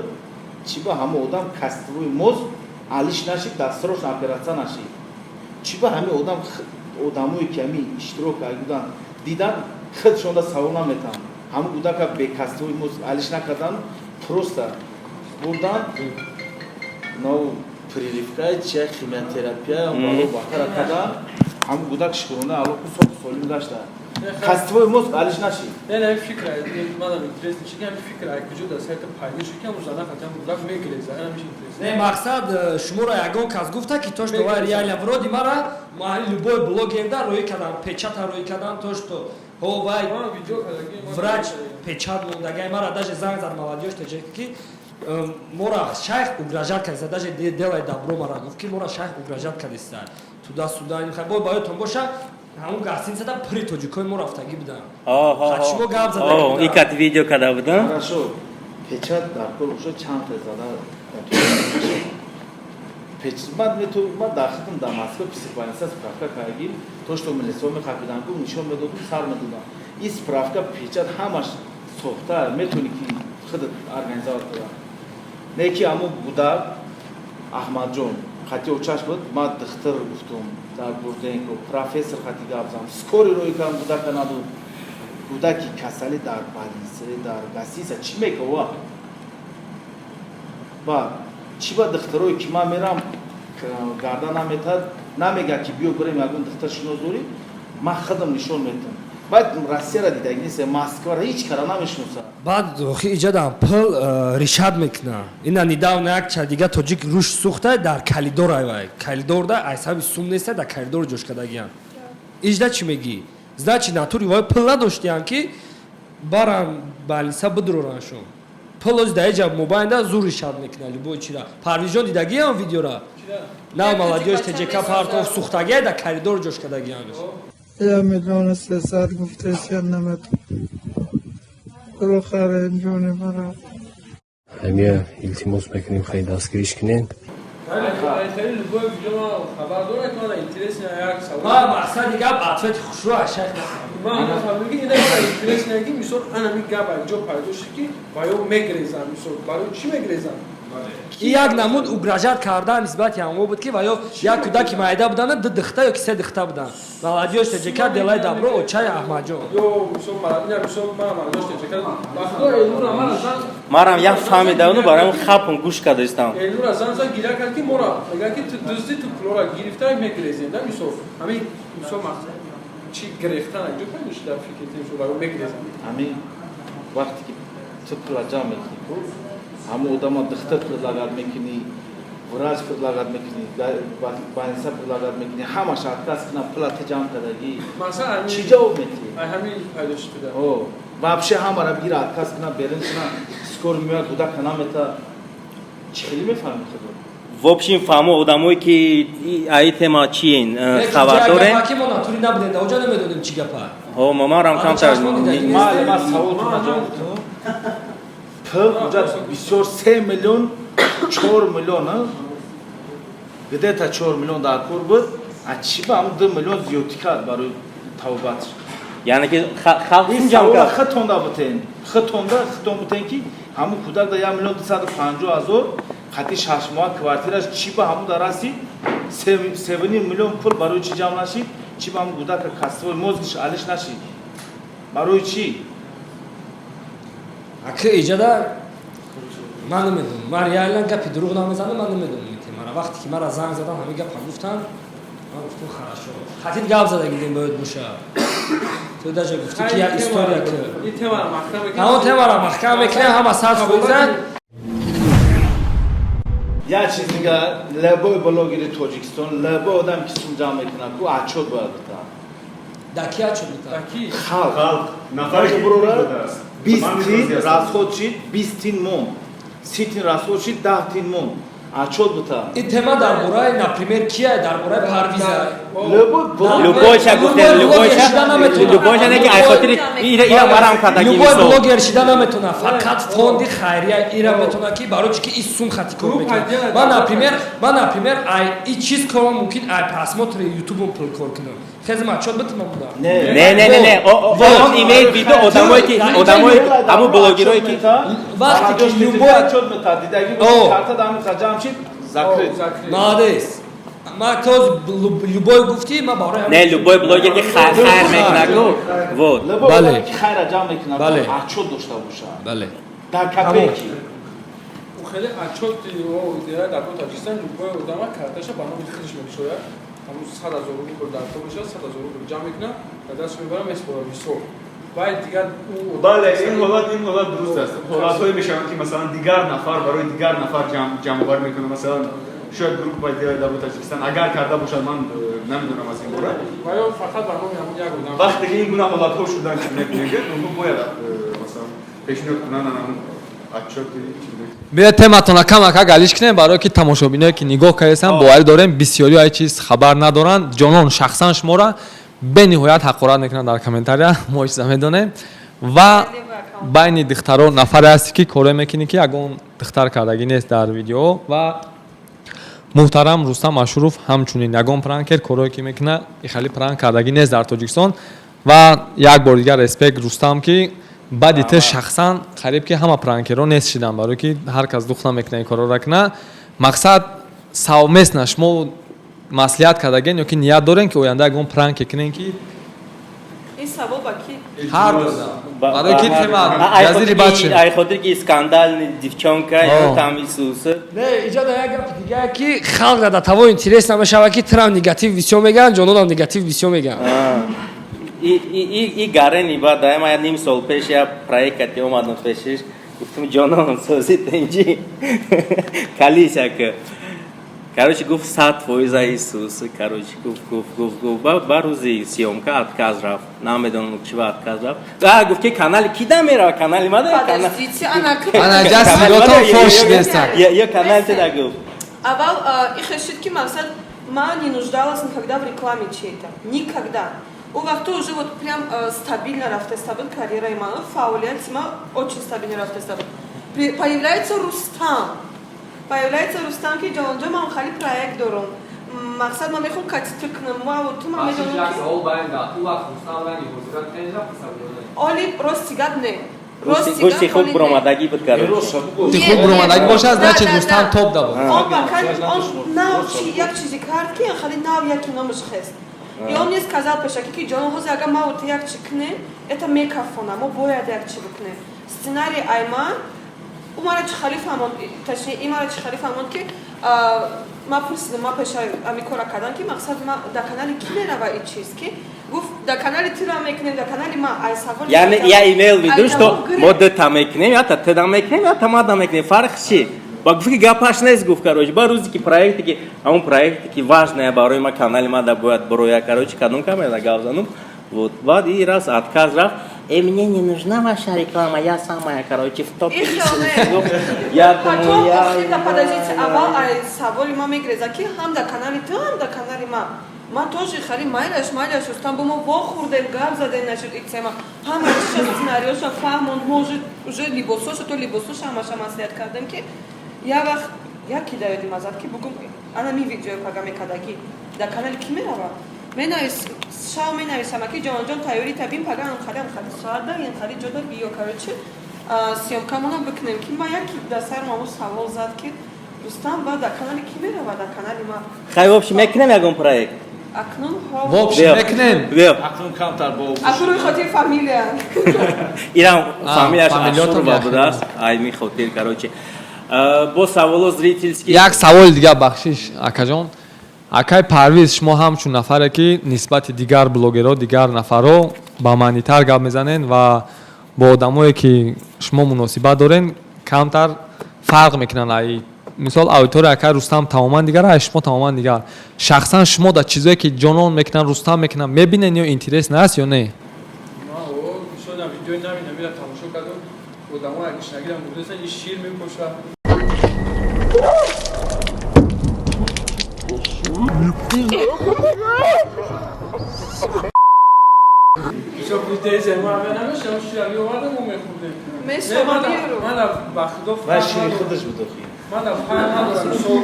Speaker 2: чӣ ба ҳамун одам костевой мозг алиш нашид, досрочно оператсия нашид? Чӣ ба ҳамин одам, одамое ки ҳамин иштирок карда буданд, дидан, худшонда савол наметаҳанд, ҳамун кӯдака бе костевой мозг алиш накардан, просто бурдан, но прививка чия, химиотерапия бало бахара кардан, ҳамун кӯдак шукрона Аллоҳ соф солим гашта, костевой мозг алиш нашид.
Speaker 6: Не, не, фикр манам интересно, чи ҳами фикр ай куҷо дар сайта пайдо шуд, ки ҳамун зана хати ҳамун кӯдак мегиреза, ҳамиш интересно.
Speaker 9: Не, мақсад, шуморо ягон кас гуфта, ки то что вай реально вроде мара любой блогерда рӯй кардам, печата рӯй кардам, то что ҳо вай
Speaker 6: Ман видео кардаги.
Speaker 9: Врач печат мондагай, мара даже занг зад молодёжь таҷик, ки мора шайх угрожать кардиста, даже делай добро мара гуфт, ки мора шайх угрожать кардиста, туда-сюда. Бо баётон боша, ҳамун гостиницада пури тоҷикои мо рафтагӣ буданд. Шумо гап зада.
Speaker 1: Икат видео карда будам.
Speaker 2: Хорошо, печат дар кор боша, чанд та зада ман мету, ман дар худам дар Москва психбольница справка кардаги, то что милисо мехапидан, ку нишон медодум, сар медодам. И справка, печат ҳамаш сохта, метавонӣ ки худат организовать кунам. Не ки ҳамун гудак Аҳмадҷон хати очаш буд, ман духтур гуфтум дар Бурденко, профессор хати гап зам, скорый рӯй кардам, гудака надод. Гудаки касалӣ дар больница, дар гостиница чӣ мекова? Ба чӣ ба духтурое ки ман мерам, гарда наметад, намега, ки биё бирем, ягон духтур шинос дорӣ, ман худам нишон метам. Баъд Россияра дидаги нест, Москвара ҳеҷ кара намешиносад.
Speaker 9: Баъд охи иҷадам пул решать мекуна. Ина недавно як ча дига тоҷик рӯш сӯхта дар коридор, айвай коридорда, ай сабаби сум неста, дар коридор ҷош кардагиян. Иҷда чӣ мегӣ? Значит, натури вай пул надоштиян, ки баран больница бидурораншон. Пул ози дар иҷа мобайнда зур решать мекуна любой чира. Парвизҷон, дидагиям видеора на молодёжь ТЖК партов сӯхтагия, дар коридор ҷош кардагиянш.
Speaker 7: 1 миллиону 300 гуфтесиям, наметон рухарем, ҷони мара.
Speaker 10: Ҳамия илтимос мекунем, хеле дастгириш кунем.
Speaker 6: Хеле любой видео ман хабар дорам, ки мана интересно як савол.
Speaker 9: Ма мақсади гап ответи хушрӯ аз шайх.
Speaker 6: Ман нафаҳмидам, ки ина мана интересно, ки мисол анами гап ай ҷо пайдо шуд, ки ва ё мегрезанд, мисол барои чӣ мегрезанд?
Speaker 9: И як намуд угрожать кардан нисбати ҳамон буд, ки ва ё як кӯдаки майда буданд, ду духта ё ки се духта буданд. Молодёжь ТЖК, делай добро, очаи Аҳмадҷон.
Speaker 6: Ё мисол ина мисол ман молодёжь ТЖК, ба худо, Элнура мана зан.
Speaker 1: Марам як фаҳмидану барои хапм гӯш кардаистам.
Speaker 6: Элнура зан зан гиря кард, ки мора мегӯяд, ки ту дуздӣ, ту пулора гирифта мегрезем да. Мисол ҳамин мисол мақсад чӣ гирефтан ай ҷо пайдо шуд дар фикри мисол ва ё мегрезанд?
Speaker 2: Ҳамин вақте ки ту пула ҷамъ мекунӣ, ку ҳамон одама духтар предлагать мекунӣ. Врач предлагать мекунӣ, больница предлагать мекунӣ, ҳамаш отказ кунад, пула ту ҷамъ кардагӣ, чӣ ҷавоб метиҳӣ?
Speaker 6: Ҳамин пайдо шуда.
Speaker 2: Вообще ҳамара бигира, отказ кунад, берун кунад, скорый меояд, кӯдака намета, чӣ хеле мефаҳмӣ худо?
Speaker 1: В общем, фаҳмо, одамое ки аи тема чиен, хабар дорем.
Speaker 9: Ки мо натури набудем, даоҷа намедонем чӣ гапа.
Speaker 1: Ҳо, марам камтар.
Speaker 2: Ма саволтона ҷавоб кунам. Пул уҷа бисёр, 3 миллион, 4 миллион, где-то 4 миллион дар кор буд. А чӣ ба ҳамн 2 миллион зиёдтӣ кард барои тавбатш?
Speaker 1: Яъне ки халқ
Speaker 2: ҷамъ кард. Хитонда бутен, хитонда, хитон бутен, ки ҳамун кӯдак да 1 250 000 қати 6 моҳа квартираш чӣ ба ҳамун дар расид? 3,5 миллион пул барои чӣ ҷамъ нашид? Чӣ ба ҳамун кӯдака касбои мозг иш алиш нашид? Барои чӣ?
Speaker 9: Аки иҷада ман намедонам, ман реально гапи дурӯғ намезанам, ман намедонам темара. Вақте ки мара занг задан, ҳамин гапа гуфтан, ман гуфтам: «Хорошо». Хатид гап зада гидем, бояд боша. Ту даже гуфтӣ, ки як история ки ҳамон темара маҳкам мекунем, ҳама 100%.
Speaker 2: Як чиз дига: любой блогери Тоҷикистон, любой одам ки сум ҷамъ мекунад, ку отчёт бояд бита.
Speaker 9: Да ки отчёт бита?
Speaker 2: Халқ.
Speaker 5: Нафаре
Speaker 2: бурора 20 тин расход шид, 20 тин монд, 30 тин расход шид, 10 тин монд, отчёт бита.
Speaker 9: Ин тема дар бораи, например, кия? Дар бораи Парвиза?
Speaker 1: Любой ша гуфтем, любой ша, любой ша, не ки ай хотири ира марам кадаги.
Speaker 9: Любой блогер шида наметона, фақат фонди хайрия ира метона, ки барои чи ки и сум хати кор мекунад. Ман, например, ай и чиз кор мумкин, ай просмотр и ютубом пул кор кунам, хезм отчёт битмам буда.
Speaker 1: Не, не, не, не, он имеет в виду одамое ки, одамое, ҳамун блогерое ки
Speaker 9: Вақте ки любой
Speaker 2: отчёт мета, дидаги карта дами ҷамъ шид, закрыт.
Speaker 9: Молодец. Ма тоз любой гуфтӣ, ма барои
Speaker 1: Не, любой блогер ки хайр мекунад, вот.
Speaker 2: Бале, ки хайра ҷамъ мекунад,
Speaker 9: бале,
Speaker 2: отчёт дошта бошад.
Speaker 9: Бале.
Speaker 2: Дар копейки.
Speaker 6: Хеле отчёт дар Тоҷикистон любой одама карташа ба номи худаш мекушояд, ҳамун 100 000 рубл дар кор мешавад, 100 000 рубл ҷамъ мекунад, дар дастш мебарад, меспорад, мисол. Баъд дигар
Speaker 5: Бале, ин ҳолат дуруст аст. Ҳолатҳое мешаванд, ки масалан дигар нафар барои дигар нафар ҷамъоварӣ мекунад. Масалан, шояд группа дар Тоҷикистон агар карда бошад, ман намедонам аз ин бора.
Speaker 6: Ва ё фақат ба номи ҳамун як одам.
Speaker 5: Вақте ки ин гуна ҳолатҳо шуданд, ки мегӯяд, онҳо бояд масалан пешниҳод кунанд ҳамун отчёт и.
Speaker 8: Биё, тематона камака галиш кунем, барое ки тамошобиное ки нигоҳ кардесам, боварӣ дорем, бисёриҳо ай чиз хабар надоранд. Ҷонон, шахсан шуморо бениҳоят ҳақорат мекунанд дар комментария, мо чиза медонем. Ва байни духтаро нафаре ҳасте, ки коре мекунӣ, ки ягон духтар кардагӣ нест дар видео. Ва муҳтарам Рустам Ашуров ҳамчунин ягон пранкер корое ки мекунад, ихали пранк кардагӣ нест дар Тоҷикистон. Ва як бор дигар респект, Рустам, ки баъди ту шахсан қариб ки ҳама пранкерҳо нест шиданд, барое ки ҳар кас дух намекунад ин корҳоро кунад. Мақсад, совместно шумо маслиҳат кардагем ё ки ният дорем, ки оянда ягон пранке кунем, ки
Speaker 4: Ин савол ба ки?
Speaker 8: Ҳар барои ки тема ҷазири баче.
Speaker 1: Ай хотир ки скандальный девчонка ё там Исуса.
Speaker 9: Не, иҷода як гапи дига, ки халқ да таво интерес намешава, ки трам негатив бисёр мегӯянд, ҷононам негатив бисёр мегӯянд.
Speaker 1: И гарени баъд ма ним сол пеш я проект омадам пешиш, гуфтам: «Ҷонон, сози, тенҷи, калися». Короче, гуфт: «100% Иисус». Короче, гуфт, гуфт, гуфт, гуфт, ба рӯзи съёмка отказ рафт. Намедонам, чи ба отказ рафт. А гуфт, ки канали кида мерава, канали мада.
Speaker 4: Подождите, ана.
Speaker 8: Ана ҷа сиготон фош нестан.
Speaker 1: Ё канали тида, гуфт.
Speaker 4: Аввал ихе шуд, ки мақсад, ман не нуждалась никогда в рекламе чьей-то, никогда. У вақто уже вот прям стабильно рафтаиста буд карьераи ман, фаъолияти ман очень стабильно рафтаиста буд. Появляется Рустам, появляется Рустам, ки: «Ҷононҷо, ман хали проект дорам, мақсад, ман мехоҳам кати ту кунам». Ма ту ман медонам, ки оли, рости гап, не.
Speaker 1: Гӯшти хуб буромадагӣ буд, короче.
Speaker 8: Гӯшти хуб буромадагӣ бошад, значит, Рустам топ да буд.
Speaker 4: Он пока он нав чи як чизе кард, ки хали нав яки номаш хест. И он мне сказал пешаки, ки: «Ҷонон, ҳозир агар ма ту як чи кунем, это мекафона, мо бояд як чи бикунем». Сценарий айма, ӯ мара чи хали фаҳмонд, точнее, и мара чи хали фаҳмонд, ки ма пурсидам, ма пеша ами кора кардам, ки мақсад, ма дар канали ки мерава и чиз, ки гуфт: «Дар канали тира мекунем, дар канали ма». Ай савол
Speaker 1: Яъне я имел в виду, что мо дута мекунем, ята туда мекунем, ята мада мекунем, фарқ чи? Ба гуфт, ки гапаш нест, гуфт, короче. Ба рӯзе ки проекте, ки ҳамон проекте ки важная барои ма, канали ма да бояд бароя, короче, кадом камера гап занум. Вот баъд и раз отказ рафт. Мне не нужна ваша реклама, я самая, короче, в топе. Я
Speaker 4: думаю, я. Подождите, аввал ай саволи ма мегреза, ки ҳам дар канали ту, ҳам дар канали ма. Ман тоже хари майлаш, майлаш, Рустам, бо мо вохӯрдем, гап задем, нашуд ик тема. Ҳама чиша, сценариёша фаҳмонд, может, уже либосоша, то либосоша ҳамаша маслиҳат кардем, ки я вақт яки даёдим азад, ки бугум ана ми видео пага мекардагӣ дар канали ки мерава, менавис, шав менависам, ки ҷонҷон, тайёри табин, пага анхали анхали соат да инхали ҷода биё, короче, съёмкамона бикунем, ки ма яки дар сарам ҳамун савол зад, ки Рустам, ба дар канали ки мерава, дар канали ма.
Speaker 1: Хай, в общем, мекунем ягон проект.
Speaker 4: Акнун.
Speaker 8: В общем, мекунем.
Speaker 2: Акнун камтар бо
Speaker 4: Акнун рӯи хотири фамилия.
Speaker 1: Ирам фамилияш Ашурова будааст, айми хотир, короче, бо саволо зрительский.
Speaker 8: Як саволи дигар, бахшиш, акаҷон. Акай Парвиз, шумо ҳамчун нафаре, ки нисбати дигар блогерҳо, дигар нафарҳо ба маънитар гап мезанед ва бо одамое, ки шумо муносибат дорен, камтар фарқ мекунанд, ай мисол аудитория акай Рустам тамоман дигар, ай шумо тамоман дигар. Шахсан шумо дар чизое, ки ҷонон мекунанд, Рустам мекунанд, мебинен ё интерес наст ё не?
Speaker 6: Видеои нави намира тамошо кардам, одамо агишнагирам гуфтасан, ин шир мепоша. Шо претензия ма намешам, шир меовардам, мо мехӯрдем. Ман ба худо
Speaker 2: ва шири худаш буд охи.
Speaker 6: Ман дар фаҳм надорам, мисол.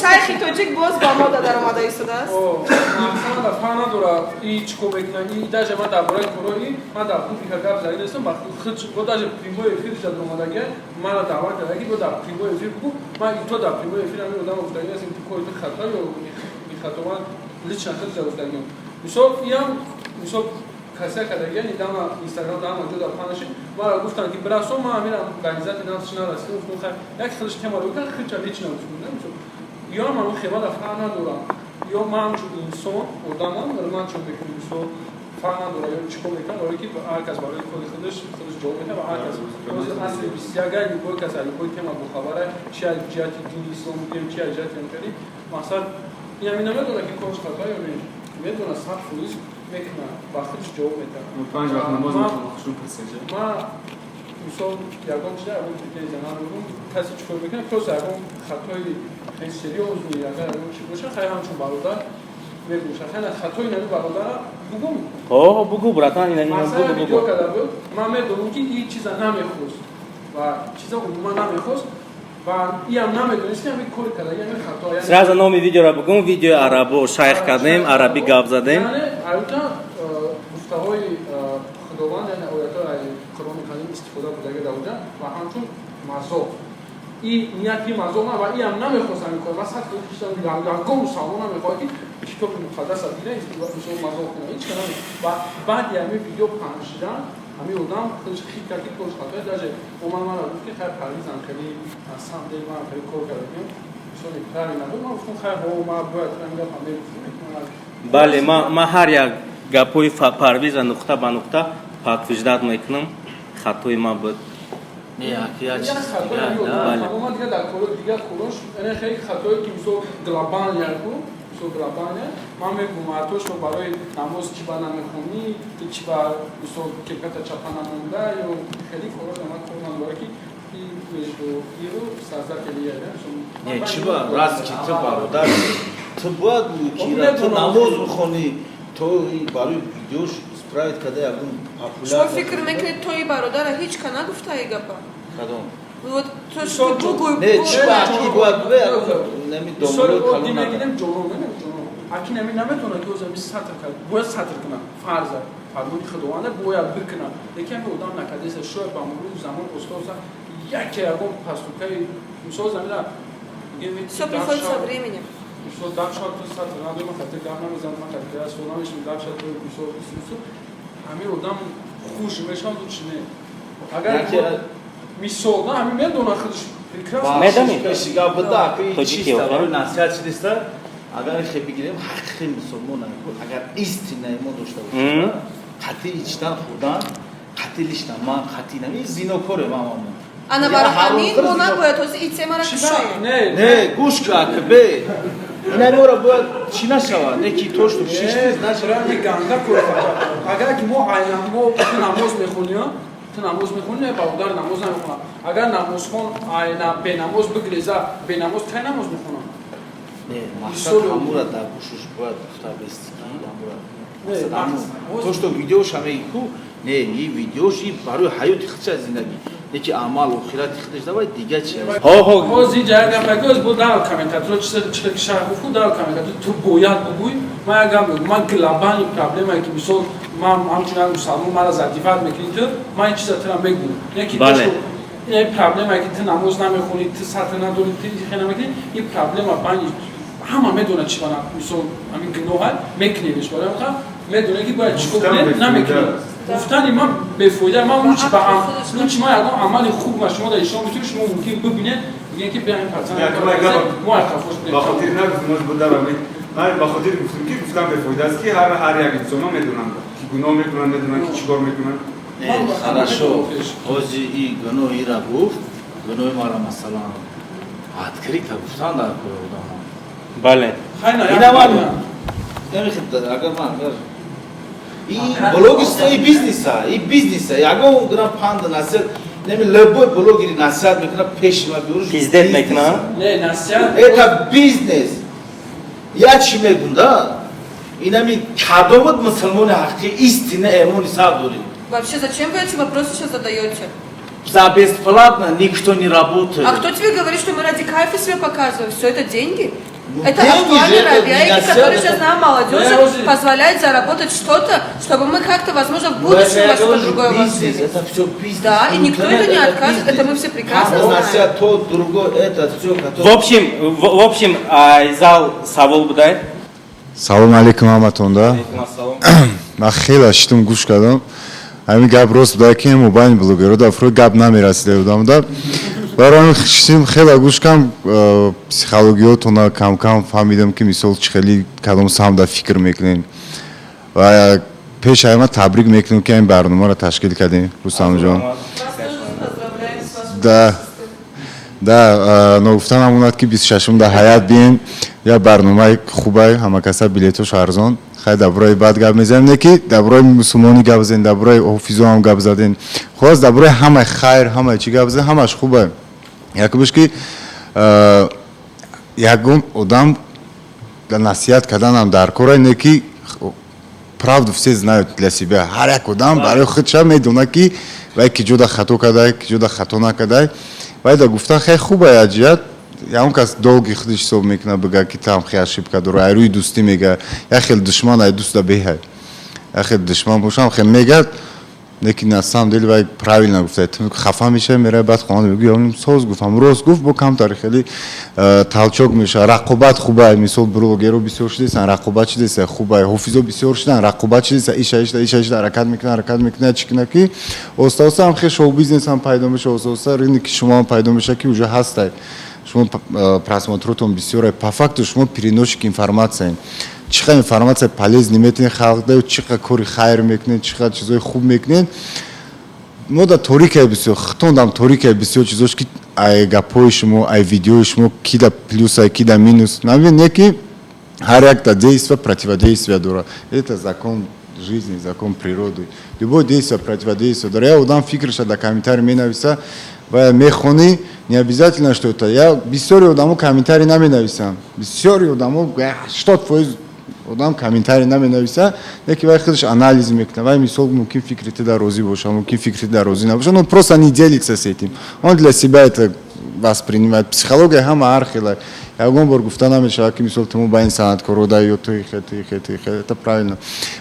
Speaker 4: Шайхи тоҷик боз ба мода даромада истодааст.
Speaker 6: Ман дар фаҳм надорам, и чӣ кор мекунам, и даже ман дар бораи корои ман дар публика гап зади нестам. Ба худ бо даже прямой эфир даромадагия, мана даъват кардаги, бо дар прямой эфир бугу, ман то дар прямой эфир ҳамин одам гуфтагӣ нестам, ту кори ту хато ё бихато, ман лично худ гуфтагиам. Мисол, иам мисол касия кардагия, недавно Инстаграм дар ҳама ҷо дар панаши мара гуфтанд, ки бирасон, ман ҳамин организатор нафсш нарасидам, гуфтам, хай, як хелш тема ро кан хича лично гуфтам. Мисол, ё ман хема дар фарқ надорам, ё ман ҳамчун инсон одамам, ман чун мекунам, мисол, фарқ надора ё чӣ кор мекунам, барои ки ҳар кас барои кори худаш ҷавоб медиҳад ва ҳар кас ҳозир асри 21 любой кас аз любой тема бохабара, чи аз ҷиҳати дини ислом бигирем, чи аз ҷиҳати ҳамкарӣ. Мақсад, ин ҳамин намедонад, ки корш хато ё не, медонад, 100% мекунад, ба худаш ҷавоб медиҳад.
Speaker 5: Панҷ вақт намоз мехонад, хушрӯ пурсеҷа.
Speaker 6: Ман мисол ягон чиза, ягон претензия надорам, касе чӣ кор мекунад, просто ягон хатои хеле серьёзный агар ягон чи боша, хай, ҳамчун бародар мегӯша, хай, хатои нами бародара бугум.
Speaker 1: О, бугу, братан, ина
Speaker 6: Масалан,
Speaker 1: бугу.
Speaker 6: Видео карда буд, ман медонам, ки ин чиза намехост ва чиза умуман намехост ва иам намедонист, ки ҳамин кори кардаги ҳамин хато.
Speaker 1: Сразу номи видеоро бугум, видеои арабо шайх кардем, арабӣ гап задем.
Speaker 6: Яъне аюта гуфтаҳои Худованд, яъне оятҳои Қуръони Карим истифода будаги дар оҷа ва ҳамчун мазоқ, и нияти мазоқ на ва иам намехост ҳамин кор. Ва сад ягон мусалмон намехоҳад, ки китоби муқаддаса бина, мисол, мазоқ кунад, ҳеч ка наме. Ва баъди ҳамин видео паҳн шидан, ҳамин одам худаш хит кард, ки корш хатоя. Даже омад мара гуфт, ки хай, Парвизам, хеле сам дел ман хеле кор кардагим, мисоли правильно буд. Ман гуфтам, хай, ҳо, ма бояд ҳамин гапа мегуфтам.
Speaker 1: Бале, ма ҳар як гапҳои Парвиза нуқта ба нуқта подтверждать мекунам, хатои ма буд.
Speaker 2: Не, як чиз.
Speaker 6: Ман дигар дар коро, дигар корош, яъне хеле хатое, ки мисол глобальный ку, мисол глобальный, ман мегӯм, ҳатто барои намоз чӣ ба намехонӣ, чӣ ба мисол кепката чапа намонда ё хеле корош ман кор надора, ки между иру создатели.
Speaker 2: Не, чӣ ба раст, ки ту бародар, ту бояд ки ту намоз бихонӣ, то барои видеош исправить карда ягон
Speaker 4: популяр. Шумо фикр мекунед, тои бародара ҳеч ка нагуфта и гапа?
Speaker 2: Кадом?
Speaker 4: Вот то что бугӯй.
Speaker 2: Не, чӣ ба ки бояд нами домои
Speaker 6: калон мегирем, ҷонон ҷонон аки нами наметавонад, ки озами сатр кард, бояд сатр кунад, фарза фармони Худованда бояд бикунад, лекин ҳами одам накардеса, шояд ба мурури замон устоса яке ягон пастукаи мисол замина.
Speaker 4: Всё приходит со временем.
Speaker 6: Мисол, дам шояд ту сатр надорӣ, ман хатир гап намезанам, ман хатир сол намешинам, дам шояд ту мисол ҳамин одам хуш мешавад, чи не, агар мисол на ҳамин медонад худаш прекрасно.
Speaker 1: Медонӣ?
Speaker 2: Гап буда, чиста барои насиҳат чи неста, агар хе бигирем, ҳақиқи мусулмон, агар истина имон дошта бошад, қатъи ичтан, хӯрдан, қатъи лишна, ман қатъи нами зинокоре, ман
Speaker 4: Ана барои ҳамин мо набояд ҳозир и темара кушоем.
Speaker 2: Не, гӯш ка, акбе. Ина мора бояд чӣ нашавад? Не ки то что шишти, значит
Speaker 6: ганда кор. Агар ки мо айна мо ту намоз мехонӣ, ту намоз мехонӣ, не, бародар намоз намехонад. Агар намозхон айна бенамоз бигреза, бенамоз кай намоз мехонад?
Speaker 2: Не, мақсад ҳамура дар гӯшуш бояд гуфта бести ки ҳамура. То что видеоша меги ку, не, и видеош и барои ҳаёти худша зиндагӣ. Не ки амал охирати худаш давай дига чи.
Speaker 1: Ҳо.
Speaker 6: Ҳозир ҷа як гап ягоз бо дар комментаторо чизе ки шаҳр гуфт, дар комментатор ту бояд бугӯй. Ман як гап мегӯм, ман глобальный проблемае ки мисол ман ҳамчун як мусалмон мара задевать мекунӣ ту, ман ин чиза тура мегӯм. Не ки ин проблемае ки ту намоз намехонӣ, ту сатр надорӣ, ту хе намекунӣ, ин проблема байни ҳама медонад чӣ бана, мисол ҳамин гуноҳа мекунемш, барои ҳам медонем ки бояд чӣ кор кунем, намекунем. Гуфтани ман бефоида, ман лучше ба лучше ман ягон амали хуб ва шумо дар ишон битунед, шумо мумкин бибинед, бигӯед ки биям пацан мо айқафош.
Speaker 5: Ба хотири нагуфтем, оз бударам, ман ба хотири гуфтем ки гуфтан бефоида аст, ки ҳар як инсонҳо медонанд ки гуноҳ мекунанд, медонанд ки чӣ кор мекунанд.
Speaker 2: Хорошо, ҳози и гуноҳ ира гуфт, гуноҳи мара масалан открыто гуфтан дар кори одамо. Ина ман агар ман агар и блогерство, и бизнеса, и бизнеса ягон гуна панд насиҳат неми, любой блогери насиҳат мекунад, пеши ма биёрш.
Speaker 1: Пиздец мекунад.
Speaker 6: Не, насиҳат.
Speaker 2: Это бизнес. Я чӣ мегум да, инами кадомат мусулмони ҳақиқӣ, истина, эмони сар дорӣ?
Speaker 4: Вообще, зачем вы эти вопросы сейчас задаете?
Speaker 2: За бесплатно никто не работает.
Speaker 4: А кто тебе говорит, что мы ради кайфа себя показываем? Все это деньги.
Speaker 2: Ну,
Speaker 4: это
Speaker 2: деньги
Speaker 4: актуальный
Speaker 2: же, это
Speaker 4: рабяйки,
Speaker 2: не
Speaker 4: которые
Speaker 2: насиҳат,
Speaker 4: сейчас нам, молодежи, позволяют заработать что-то, чтобы мы как-то, возможно, в
Speaker 2: Ну,
Speaker 4: будущем
Speaker 2: это я
Speaker 4: во что-то
Speaker 2: говорю,
Speaker 4: другое
Speaker 2: бизнес,
Speaker 4: вошли.
Speaker 2: Это все бизнес.
Speaker 4: Да, и никто это не
Speaker 2: Интернет,
Speaker 4: откажет,
Speaker 2: бизнес.
Speaker 4: это мы все прекрасно
Speaker 2: А,
Speaker 4: знаем.
Speaker 2: насиҳат то, другое, это все,
Speaker 1: В общем, в общем, зал савол будай.
Speaker 11: Салом алейкум ҳаматонда.
Speaker 1: Алейкум ассалом.
Speaker 11: Ман хеле шитум гӯш кардам. Ҳамин гап рост буда ки мобайни блогеро дар фурӯ гап намерасида будам да. Барои ҳамин шитум хеле гӯш кам, психологиётона кам-кам фаҳмидам, ки мисол чӣ хели кадом самтда фикр мекунем. Ва пеш ҳама табрик мекунем, ки ҳамин барномаро ташкил кардем, Рустамҷон.
Speaker 4: Вас тоже поздравляем с вашим
Speaker 11: Да, ногуфта намонад, ки 26-ум дар ҳаят бием, як барномаи хубай, ҳамакаса билетош арзон. Хай, дар бораи бад гап мезанем, не ки дар бораи мусулмонӣ гап задем, дар бораи ҳофизо ҳам гап задем, хулос дар бораи ҳамаи хайр, ҳамаи чӣ гап задем, ҳамаш хубай. Якумш ки ягон одам дар насиҳат карданам дар кора не, ки правду все знают для себя. Ҳар як одам барои худша медонад, ки вай ки ҷода хато кардай, ки ҷода хато накардай. Вай да гуфтан хеле хубай, аз ҷиҳат ягон кас долги худаш ҳисоб мекунад, бигӯяд, ки там хел ошибка дора, ай рӯи дӯстӣ мега. Як хел душман ай дӯста беҳай, як хел душман бошам хел мегӯяд, лекин на самом деле вай правильно гуфта, ту хафа мешавӣ, меравӣ баъд хона, мегӯӣ, соз гуфт, ҳам рост гуфт, бо камтар хеле толчок мешавад. Рақобат хубай, мисол блогеро бисёр шудесан, рақобат шудеса, хубай, ҳофизо бисёр шудан, рақобат шудеса, иша иша иша иша ҳаракат мекунад, ҳаракат мекунад, чӣ кунад, ки оста оста ҳам хел шоу бизнес ҳам пайдо мешавад, оста оста рынки шумо ҳам пайдо мешавад, ки уже ҳастай, шумо просмотротон бисёре. По факту шумо переносчик информацияем, чӣ қадр информация полезный метавонед халқ да, чӣ қадр кори хайр мекунед, чӣ қадр чизои хуб мекунед. Мо да торикае бисёр, хитондам торикае бисёр чизош, ки ай гапҳои шумо, ай видеои шумо ки да плюс, ай ки да минус намебинед, не ки ҳар якта действие противодействие дорад. Это закон жизни, закон природы. Любое действие противодействие дорад. Я одам фикрша дар комментарий менависа ва мехонӣ, не обязательно, что это. Я бисёри одамо комментарий наменависам, бисёри одамо 80% одам комментарий наменависа, лекин вай худаш анализ мекунад. Вай мисол мумкин фикри ту дар розӣ боша, мумкин фикри ту дар розӣ набоша, но просто не делится с этим, он для себя это воспринимает. Психология ҳама ҳар хела, ягон бор гуфта намешавад, ки мисол ту ба ин санъаткоро да ё ту хе, ту хе, ту хе, это правильно.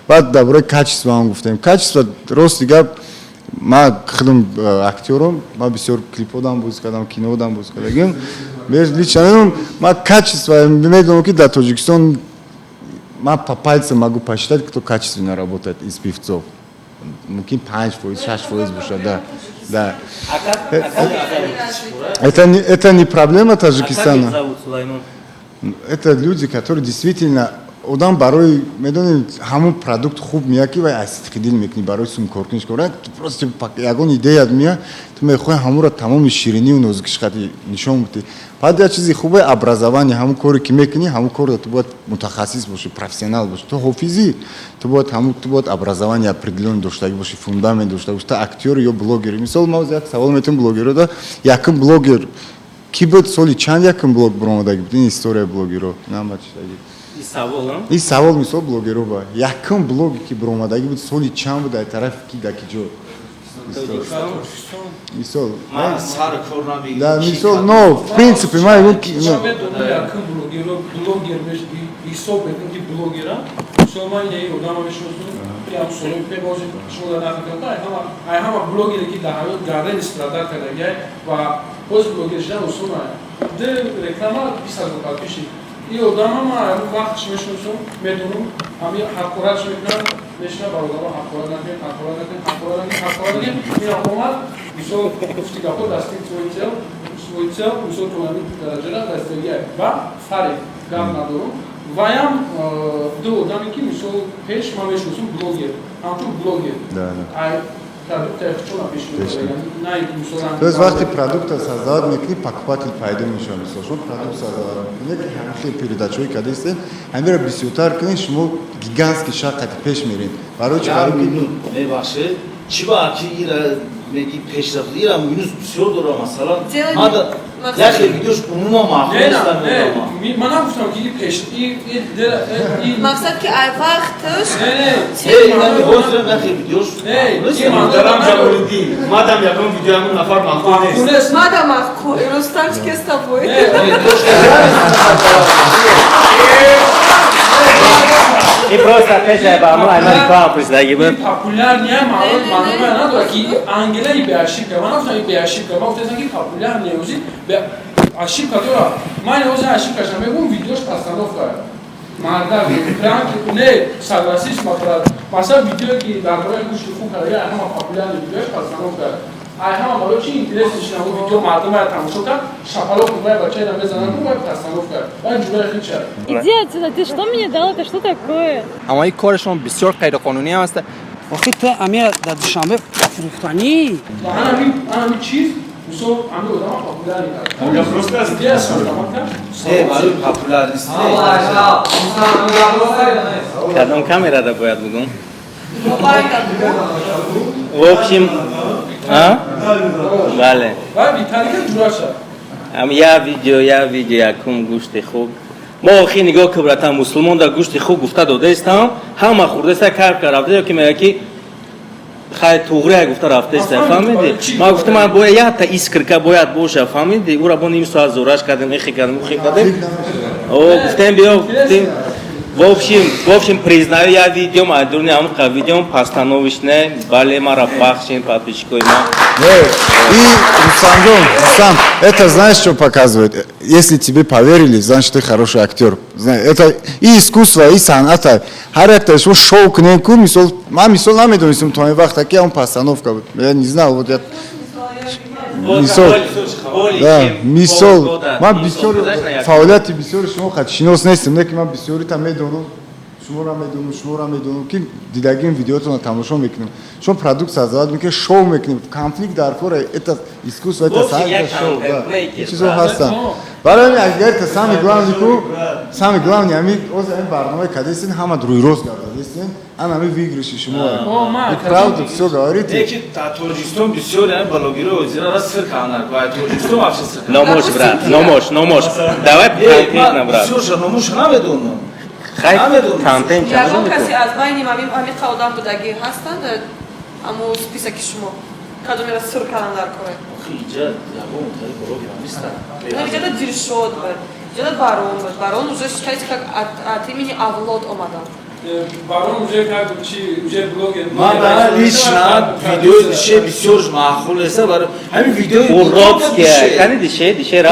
Speaker 11: Баъд дар бораи качество ҳам гуфтем. Качество, рости гап, ман худам актёром, ман бисёр клиподам бозӣ кардам, кинодам бозӣ кардагим, лично ман качество медонам, ки дар Тоҷикистон ман по пальцам могу посчитать, кто качественно работает из певцов. Мумкин 5%, 6% бошад, да. Это не проблема Таджикистана.
Speaker 1: Зовут Сулаймон?
Speaker 11: Это люди, которые действительно Одам барои, медонед, ҳамун продукт хуб меяд, ки вай аз сидқи дил мекунӣ, барои сумкоркуниш кора. Просто ягон идеят меяд, ту мехоҳӣ ҳамонро тамоми ширинию нозукишқати нишон бидиҳӣ. Баъд як чизи хубе образование, ҳамун коре ки мекунӣ, ҳамун корро ту бояд мутахассис бошӣ, профессионал бошӣ. Ту ҳофизӣ, ту бояд ҳамун, ту бояд образование определённый доштагӣ бошӣ, фундамент дошта бошӣ. Ту актёр ё блогер? Мисол, ман як савол метавонам блогерро да: якум блогер ки буд, соли чанд якум блог баромадагӣ буд? Ин история блогеро намачидаги.
Speaker 1: Ин савол?
Speaker 11: Ин савол, мисол, блогеро ба якум блоге ки баромадагӣ буд, соли чанд буд, дар тарафи ки, дар ки ҷо? Мисол.
Speaker 2: Сар кор.
Speaker 11: Да, мисол, но в принципе ма мегӯм ки
Speaker 6: Якум блогеро, блогер ҳисоб мекунем ки блогера, мисол, ман инаи одама мешиносам, ям солои пебози шумо дар нақл карда, ай ҳама блогере ки дар ҳаёт гардани страдать кардагиай ва боз блогер шудан осон д реклама 20 000 подписчик. И одама ма вақтш мешиносам, медонам, ҳами ҳақоратш мекунам, мешина: «Бародаро, ҳақорат накунед, ҳақорат накунед, ҳақорат накунед, ҳақорат накунед». Ина омад, мисол, гуфти гапо, достиг свой цел, свой цел, мисол, то ҳамин дараҷара дастагиай ва фарид гап надорум. Ваям ду одаме ки, мисол, пеш ман мешиносам блогер, ҳамчун блогер продукта чона пешниҳод.
Speaker 11: То есть вақте продукта создавать мекунӣ, покупатель пайдо мешавад. Мисол, шумо продукт создавать мекунед, ҳамин передачаҳои кардастед, ҳаминро бисёртар кунед, шумо гигантский шаг қати пеш меред. Барои чи?
Speaker 2: Мебахшед, чӣ ба ки ира меги пешрафт, ира минус бисёр дора. Масалан, яке видеош умуман маъқул.
Speaker 6: Ман нагуфтам ки пеш.
Speaker 4: Мақсад ки ай вақташ.
Speaker 2: Яке видеош.
Speaker 5: Муҳтарам Ҷамолиддин, мадам ягон видео ҳамун нафар маъқул нест.
Speaker 4: Мада маъқул, Рустамчик, с тобой.
Speaker 1: И просто пеша ба мо айма реклама пурсидаги буд.
Speaker 6: Популярный маълум надорад ки ангела и беошибка. Ман нагуфтам и беошибка, ман гуфтам ки популярный ози ошибка дорад. Ман ози ошибкаша мегӯм: видеош постановка, марда пранк не, согласись, брат. Масалан, видеое ки дар бораи гӯшти хук карда, ҳама популярный видеош постановка. Ай ҳама барои чи интересный шинаво видео мардум ая тамошо кард, шапалоқ вай бачаеда мезанад, вай постановка, вай ҷураи хича.
Speaker 12: Иди отсюда, ты что мне дал, это что такое?
Speaker 13: Аммо ин корашон бисёр ғайриқонунӣ ҳам аст.
Speaker 14: Охи ту амира дар Душанбе фурӯхтанӣ.
Speaker 6: Ҳамин чиз, мисол, ҳамин одама популярный кард.
Speaker 5: Просто аст.
Speaker 6: Идея создавать кард.
Speaker 2: Не, барои популярность.
Speaker 1: Кадом камерада бояд бугум? В общем, а? Бале.
Speaker 6: Вай Виталика ҷураша.
Speaker 1: Ам я видео, я видео якум гӯшти хук. Мо охи нигоҳ ки, братан, мусулмон дар гӯшти хук гуфта додаистам, ҳама хурдаиста, кайф кар рафта, ё ки мега ки хай туғрия гуфта рафтаиста, фаҳмиди? Ман гуфтам, ман бояд якта искрка бояд боша, фаҳмиди? Ура бо ним соат зӯраш кардем, ихи кардем, ухи кардем. О, гуфтем, биё, гуфтем. В общем, признаю, я видео, майдурни амқа видео постановочное, бале, мара бахшин, подписчикои ма.
Speaker 11: И, Рустамҷон, Рустам, это знаешь, что показывает? Если тебе поверили, значит, ты хороший актер. Это и искусство, и санъата. Ҳар якта шумо шоу кунем ку, мисол, ман, мисол, намедонистам то ин вақт, ки он постановка буд. Я не знал, вот я мисол, да, мисол, ман бисёр фаъолияти бисёри шумо шинос нестам, не ки ман бисёрита медонам, шуморо медонам, шуморо медонам, ки дидагим видеотонро тамошо мекунем. Шумо продукт создавать мекунед, шоу мекунем, конфликт дар кор, это искусство, это санъат, шоу, да. Чизо ҳастанд. Барои ҳамин, агар та самый главный ку, самый главный ҳамин оз ҳамин барномаи кадестин, ҳама рӯйрост гардадестин, ан ҳамин выигрыши шумо. И правду всё говорите.
Speaker 2: Лекин дар Тоҷикистон бисёр ҳамин блогерҳо озира сир карданд. Ва Тоҷикистон вообще сир карданд.
Speaker 1: Номош, брат, номош, номош. Давай конкретно, брат.
Speaker 2: Бисёрша номош намедонам.
Speaker 1: Хай, контент.
Speaker 4: Ягон касе аз байни ҳамин одам будагӣ ҳастанд, аммо списоки шумо кадомеро сир кардан дар коре?
Speaker 2: Иҷа ягон тари блогер нестанд.
Speaker 4: Иҷада Дилшод буд, иҷада Барон буд. Барон уже считайте как от имени Авлод омадан.
Speaker 6: Барон уже как чи уже блогер.
Speaker 2: Ман лично видеои Дише бисёр маъқул нест, барои ҳамин видеои
Speaker 1: Уродская. Кани Дише, Дише ра?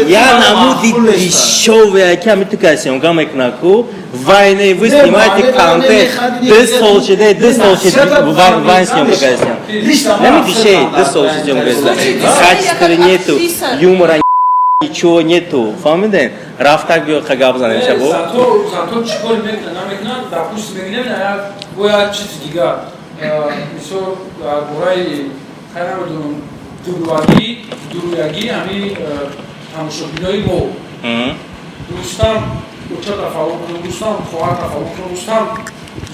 Speaker 1: Я намуди дешёвая, ки ҳами ту каси съёмка мекуна ку. Вайне вы снимаете контент. 2 сол шиде, 2 сол шиде вайн съёмка касиям. Нами Дише, 2 сол шиде съёмка касиям. Качества нету, юмора. Ничего нету, фаҳмидем? Рафтак, биё, ха, гап занем, шабо.
Speaker 6: Зато чӣ кор мекунад, намекунад, допустим, мегирем як бо як чизи дигар, мисол, дар бораи, хай, намедонам, дуруягӣ ҳами тамошобинои мо. Рустам очата фаъол кунам, Рустам хоҳарта фаъол кунам, Рустам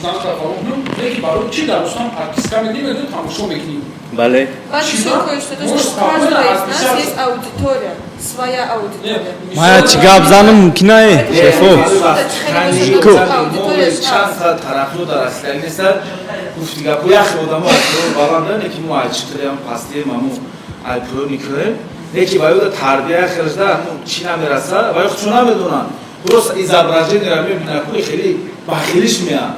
Speaker 6: заната фаъол кунам, лекин барои чӣ дар Рустам подписка мекунем, мегӯем, тамошо мекунем?
Speaker 1: Бале.
Speaker 4: Баъд ещё кое-что, то, что у каждого из нас есть аудитория, своя аудитория.
Speaker 15: Мая чӣ гап занам мумкинае, шефо?
Speaker 2: Чанд саат тарафдор дар аслият нестад. Гуфти гапо, яхе одамо баланда, не ки мо ай чиқирем, пастием, аму ай пӯё никунем, не ки ба ёда тарбия хелшда, аму чӣ намераса, ва ё худшо намедонанд, просто изображение ро мебинад, ку хеле бахилиш меяд,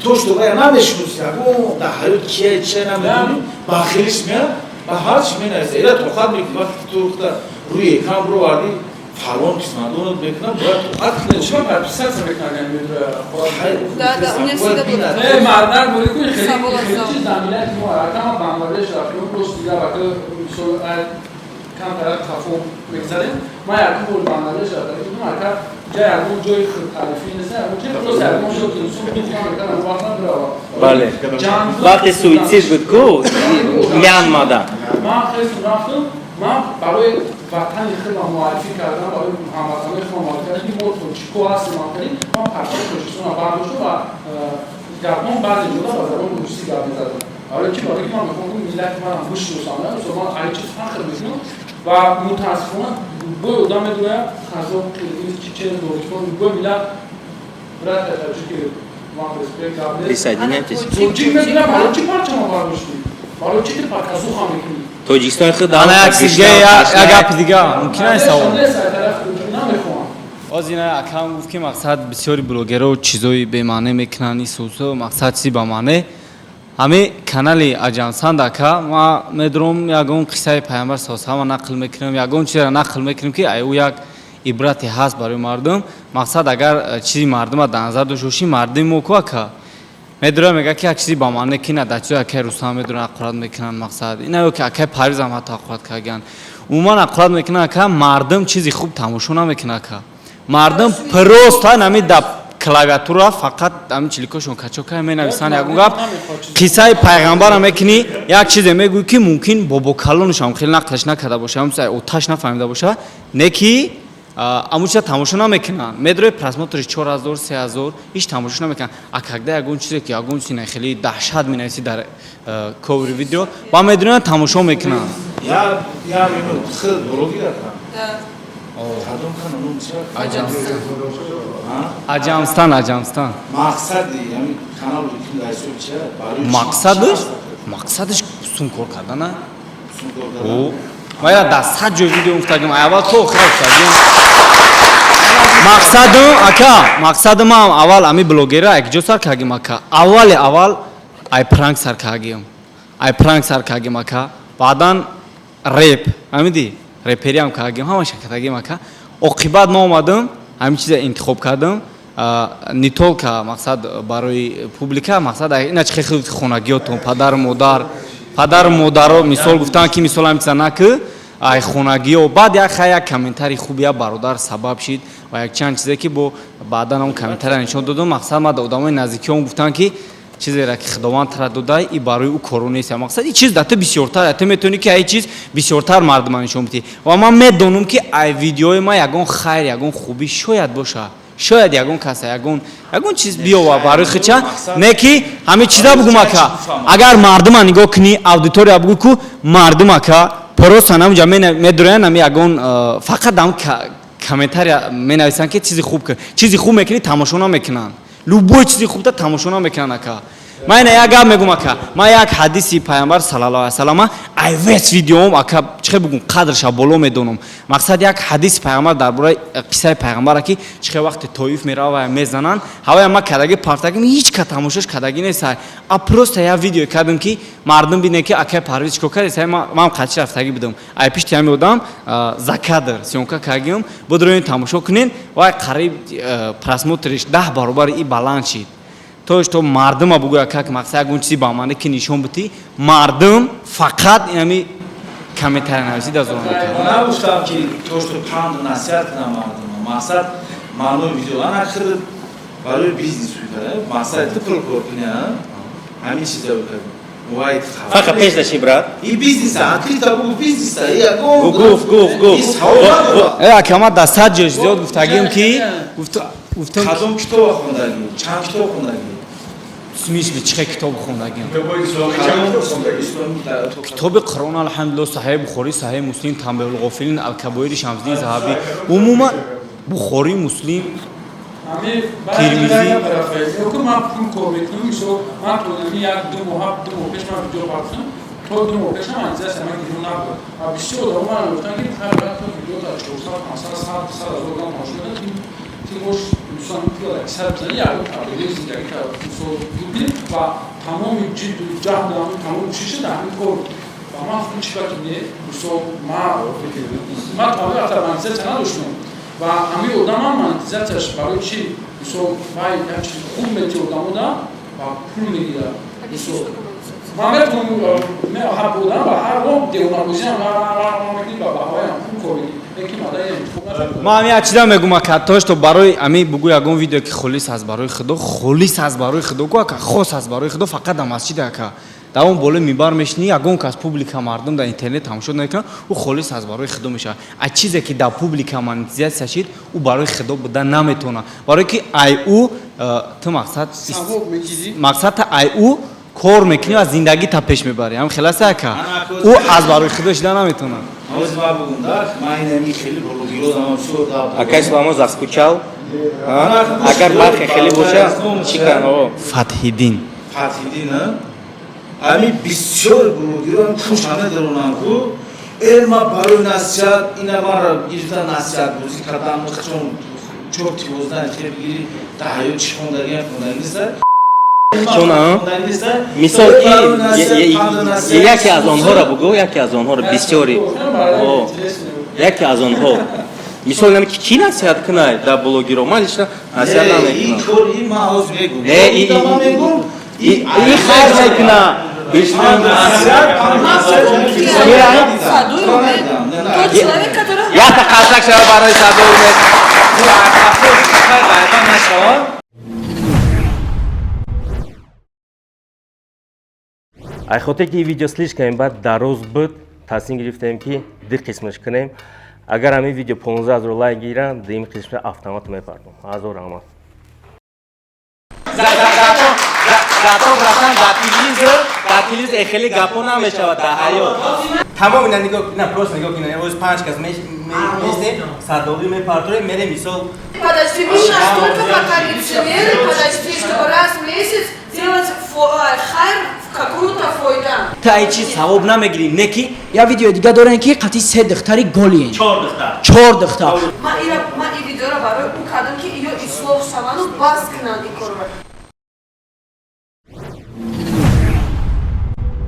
Speaker 2: то что вая намешиноси, ягон дар ҳаёт кия, чия намедонӣ, бахилиш меяд, ба ҳар чи менависа, ира тоқат мекунӣ. Вақте ки ту рӯи экран бировардӣ, фалон қисматонат мекунам, бояд тоқат кунӣ.
Speaker 6: Чима подписаться мекунад?
Speaker 4: Да, да, у меня всегда было.
Speaker 6: Не, мардак боли куни, хеле хеле чиз дар миллати мо. Ҳама Бангладеш рафтем, просто дигар вақт, мисол, камтар хафо мегзарем. Ман якум бор Бангладеш рафтам, ака, ҷа ягон ҷои худтарифӣ нест, ягон ҷой, просто ягон ҷо инсон духа мекунад, вақт набирава.
Speaker 1: Бале, вақте суицид буд ку Мянмада.
Speaker 6: Ман хеле рафтам, ман барои ватани худам муаррифӣ кардам, барои ҳамватанои худам муаррифӣ кардам, ки мо тоҷико ҳастем. Ҳамкарӣ ман парчаи Тоҷикистонро бардоштам ва гапҳом баъзе ҷода ба забони русӣ гап мезадам. Барои чӣ? Барои ки ман мехоҳам, ки миллати манам бишиносам. Ман ай чиз фахр мекунам ва мутаассифона бой одам медояд, қазоқ, қирғиз, чечен, догистон, бой миллат, братья таджики, вам респект, гап нест.
Speaker 1: Присоединяйтесь.
Speaker 6: Тоҷик мегӯям, барои чӣ парчама бардоштӣ? Барои чӣ ти показуха мекунӣ?
Speaker 1: Тоҷикистон худ.
Speaker 15: Ана як дига, як гапи дига мумкин аст, савол?
Speaker 6: Намехоҳам.
Speaker 15: Оз ина акам гуфт, ки мақсад бисёри блогеро чизои бемаъне мекунанд, исусу мақсад чизи бамаъне. Ҳами канали Аҷамсанд, ака, ма медуром, ягон қиссаи пайғамбар сосама нақл мекунам, ягон чизеро нақл мекунем, ки ай ӯ як ибрате ҳаст барои мардум. Мақсад, агар чизи мардума дар назар дошта бошӣ, мардуми мо ку, ака, медура, мега, ки як чизи бамаъне ки на дар чизо акай Рустам медуран, ақурат мекунанд. Мақсад, ина ё ки акай Парвизам ҳатто ақурат кардагианд, умуман ақурат мекунанд, ака. Мардум чизи хуб тамошо намекунад, ака. Мардум просто нами да клавиатура фақат ҳамин чиликошон качока менависанд. Ягон гап, қиссаи пайғамбара мекунӣ, як чизе мегӯӣ, ки мумкин бобокалонашам хеле нақлаш накарда боша, оташ нафаҳмида боша, не ки амун чиза тамошо намекунанд. Медрои, просмотр иш 4000, 3000, ҳеч тамошо намекунанд. А когда ягон чизе, ки ягон чизи хеле даҳшат менависӣ дар ковери видео, ба медонанд, тамошо мекунанд.
Speaker 2: Я минут, худ блогер ака? Кадом канал, ном чӣ?
Speaker 15: Аҷамстан, Аҷамстан.
Speaker 2: Мақсади ҳамин канал ки дар ҳисоби чӣ? Барои чӣ?
Speaker 15: Мақсадаш сум кор кардана.
Speaker 2: Сум кор кардан.
Speaker 15: Ма я дар 100 ҷой видео гуфтагим, аввал то охира гуфтагим. Мақсадум, ака, мақсадум ам аввал ами блогера як ҷо сар кардагим, ака. Аввали аввал ай пранк сар кардагим, ай пранк сар кардагим, ака. Баъдан реп, ҳамиди репериам кардагим, ҳамаша кардагим, ака. Оқибат ма омадам, ҳамин чиза интихоб кардам, не только мақсад барои публика, мақсад ина чи хеле хонагиётон, падару модар, падару модаро мисол гуфтанд, ки мисол ҳамин чиза накӣ, ай хонагиё. Баъд як хай як комментарий хуби як бародар сабаб шид ва якчанд чизе, ки бо баъдан он комментария нишон додам. Мақсад, ма одамои наздикиём гуфтанд, ки чизеро ки Худованд тара додай, и барои ӯ коро нест. Мақсад, и чиз да ту бисёртар, ту метавонӣ, ки ай чиз бисёртар мардума нишон бидиҳӣ. Ва ман медонам, ки ай видеои ма ягон хайр, ягон хубӣ шояд боша, шояд ягон каса ягон чиз биёва барои хича. Не ки ҳамин чиза бугум, ака, агар мардума нигоҳ кунӣ, аудитория бугӯ ку, мардум, ака, просто намуҷа медуроянд, ами ягон фақат ам комментария менависанд, ки чизи хуб, чизи хуб мекунӣ, тамошо намекунанд. Любой чизи хубта тамошо намекунанд, ака. Ман ина як гап мегум, ака. Ман як ҳадиси пайғамбар саллаллоҳу алайҳи васаллама ай вес видеоом, ака, чӣ бугум, қадрша боло медонам. Мақсад, як ҳадиси пайғамбар дар бораи қиссаи пайғамбара, ки чӣ хел вақте Тоиф мерава, мезананд, ҳавая ма кадаги партагим, ҳеҷ ка тамошош кадаги нест. А просто як видео кардам, ки мардум бине, ки акай Парвиз чикор кардес. Ман қачи рафтагӣ будам, ай пишти ҳами одам за кадр съёмка кардагиам, будроин тамошо кунен. Вай қариб просмотр иш 10 баробари и баланд шид. То что мардума бугӯя, как мақсад, ягон чизи ба маъне ки нишон битӣ, мардум фақат инами. Комментария нависӣ да зор.
Speaker 2: Нагуфтам, ки то что панду насиҳат кунам мардума. Мақсад маънои видео ана хир барои бизнес уйкада. Мақсад ту пул кор кунӣ, ҳамин чиза уйкада.
Speaker 1: Фақат пеш даши, брат.
Speaker 2: И бизнеса, открыто бугу, бизнеса.
Speaker 1: Гуф, гуф, гуф.
Speaker 15: Э, акама, да сад ҷош зиёд гуфтагим, ки гуфтам.
Speaker 2: Кадом китоба хондагӣ? Чанд китоб хондагӣ?
Speaker 15: Смисли, чӣ хел китоб хондагим? Китоби Қуръон, алҳамдулилла, Саҳиҳи Бухорӣ, Саҳиҳи Муслим, Танбеҳулғофилин, Алкабоири Шамсиддин Заҳабӣ, умуман Бухорӣ, Муслим, Тирмизӣ.
Speaker 6: Ман пул кор мекунам. Мисол, ман то нами як ду моҳ, 2 моҳ пеш ман видео партофтам. То 2 моҳ пешам монетизатсия ман гирифта набуд ва бисёр одамон ман гуфтанд, ки то видео дар 400, 500, 100 ҳазор одам тамошо мекунад, ти бош, мисол, пул сар бизани, ягон тағйири зиндагӣ, мисол, бубинӣ. Ва тамоми ҷидду ҷаҳду тамоми кӯшиши дар ҳамин кор ва ман фикр чӣ ки не, мисол, ман тамоми вақта монетизатсия надоштам ва ҳамин одамам монетизатсияш барои чӣ? Мисол, вай як чизи хуб мети одамода ва пул мегирад. Мисол, ман метавонам ҳар одам ва ҳар роҳ девонабозиам мекунӣ ва ба ҳавоям пул кор мекунӣ.
Speaker 15: Ман ҳами як чиза мегум, ака, то что барои ами бугу ягон видео, ки холис аст барои Худо, холис аст барои Худо ку, ака, хос аст барои Худо, фақат дар масҷид, ака, дар он болои минбар мешинӣ, ягон кас, публика, мардум дар интернет тамошо намекунад, ӯ холис аст барои Худо мешавад. А чизе ки дар публика монетизатсия шид, ӯ барои Худо буда наметавонад, барое ки ай ӯ ту мақсад ай ӯ кор мекунӣ ва зиндагита пеш мебарӣ. Ҳам хеласе, ака, ӯ аз барои Худо шида наметавонад.
Speaker 1: Акай Суламон заскучал. Агар бархе хеле боша, чӣ кан?
Speaker 15: Фатҳиддин.
Speaker 2: Фатҳиддин. Ами бисёр блогерон пуша медаронанд ку, элма барои насиҳат, ина мара гирифта насиҳат бозӣ кардам, чон чор тивоздан хел бигири, дар ҳаёт чӣ хондагиам хондаги неста.
Speaker 1: Чун мисол ки яке аз онҳоро бугӯ, яке аз онҳоро, бисёри, яке аз онҳо, мисол, нами ки чӣ насиҳат кунай дар блогеро? Ман лично насиҳат намекунам.
Speaker 2: Не,
Speaker 1: ин хайр мекуна. Якта қарсак шава барои Садои Умед.
Speaker 2: Нашава.
Speaker 1: Ай хотир ки видео слишком бад дароз буд, тасмим гирифтем, ки ду қисмаш кунем. Агар ҳамин видео 15 ҳазор лайк гиранд, дуюми қисмша автомат мепардом. Ҳазор раҳмат. Зато, братан, дар телевизор хеле гапо намешавад дар ҳаёт. Тамом, ина нигоҳ, на, просто нигоҳ кунед, оз панҷ кас местем, садоқӣ мепартоем, мерем, мисол.
Speaker 4: Подожди, вы настолько пока лицемеры, подожди, чтобы раз в месяц делать хайр в какую-то фойда.
Speaker 15: Ту ай чи савоб намегирӣ, не ки
Speaker 14: Я видео дига дорем, ки қати се духтари голиен.
Speaker 1: Чор духтар.
Speaker 14: Чор духтар.
Speaker 4: Ма ира, ма и видеора барои ӯ кардам, ки ё ислоҳ шавану бас кунанд.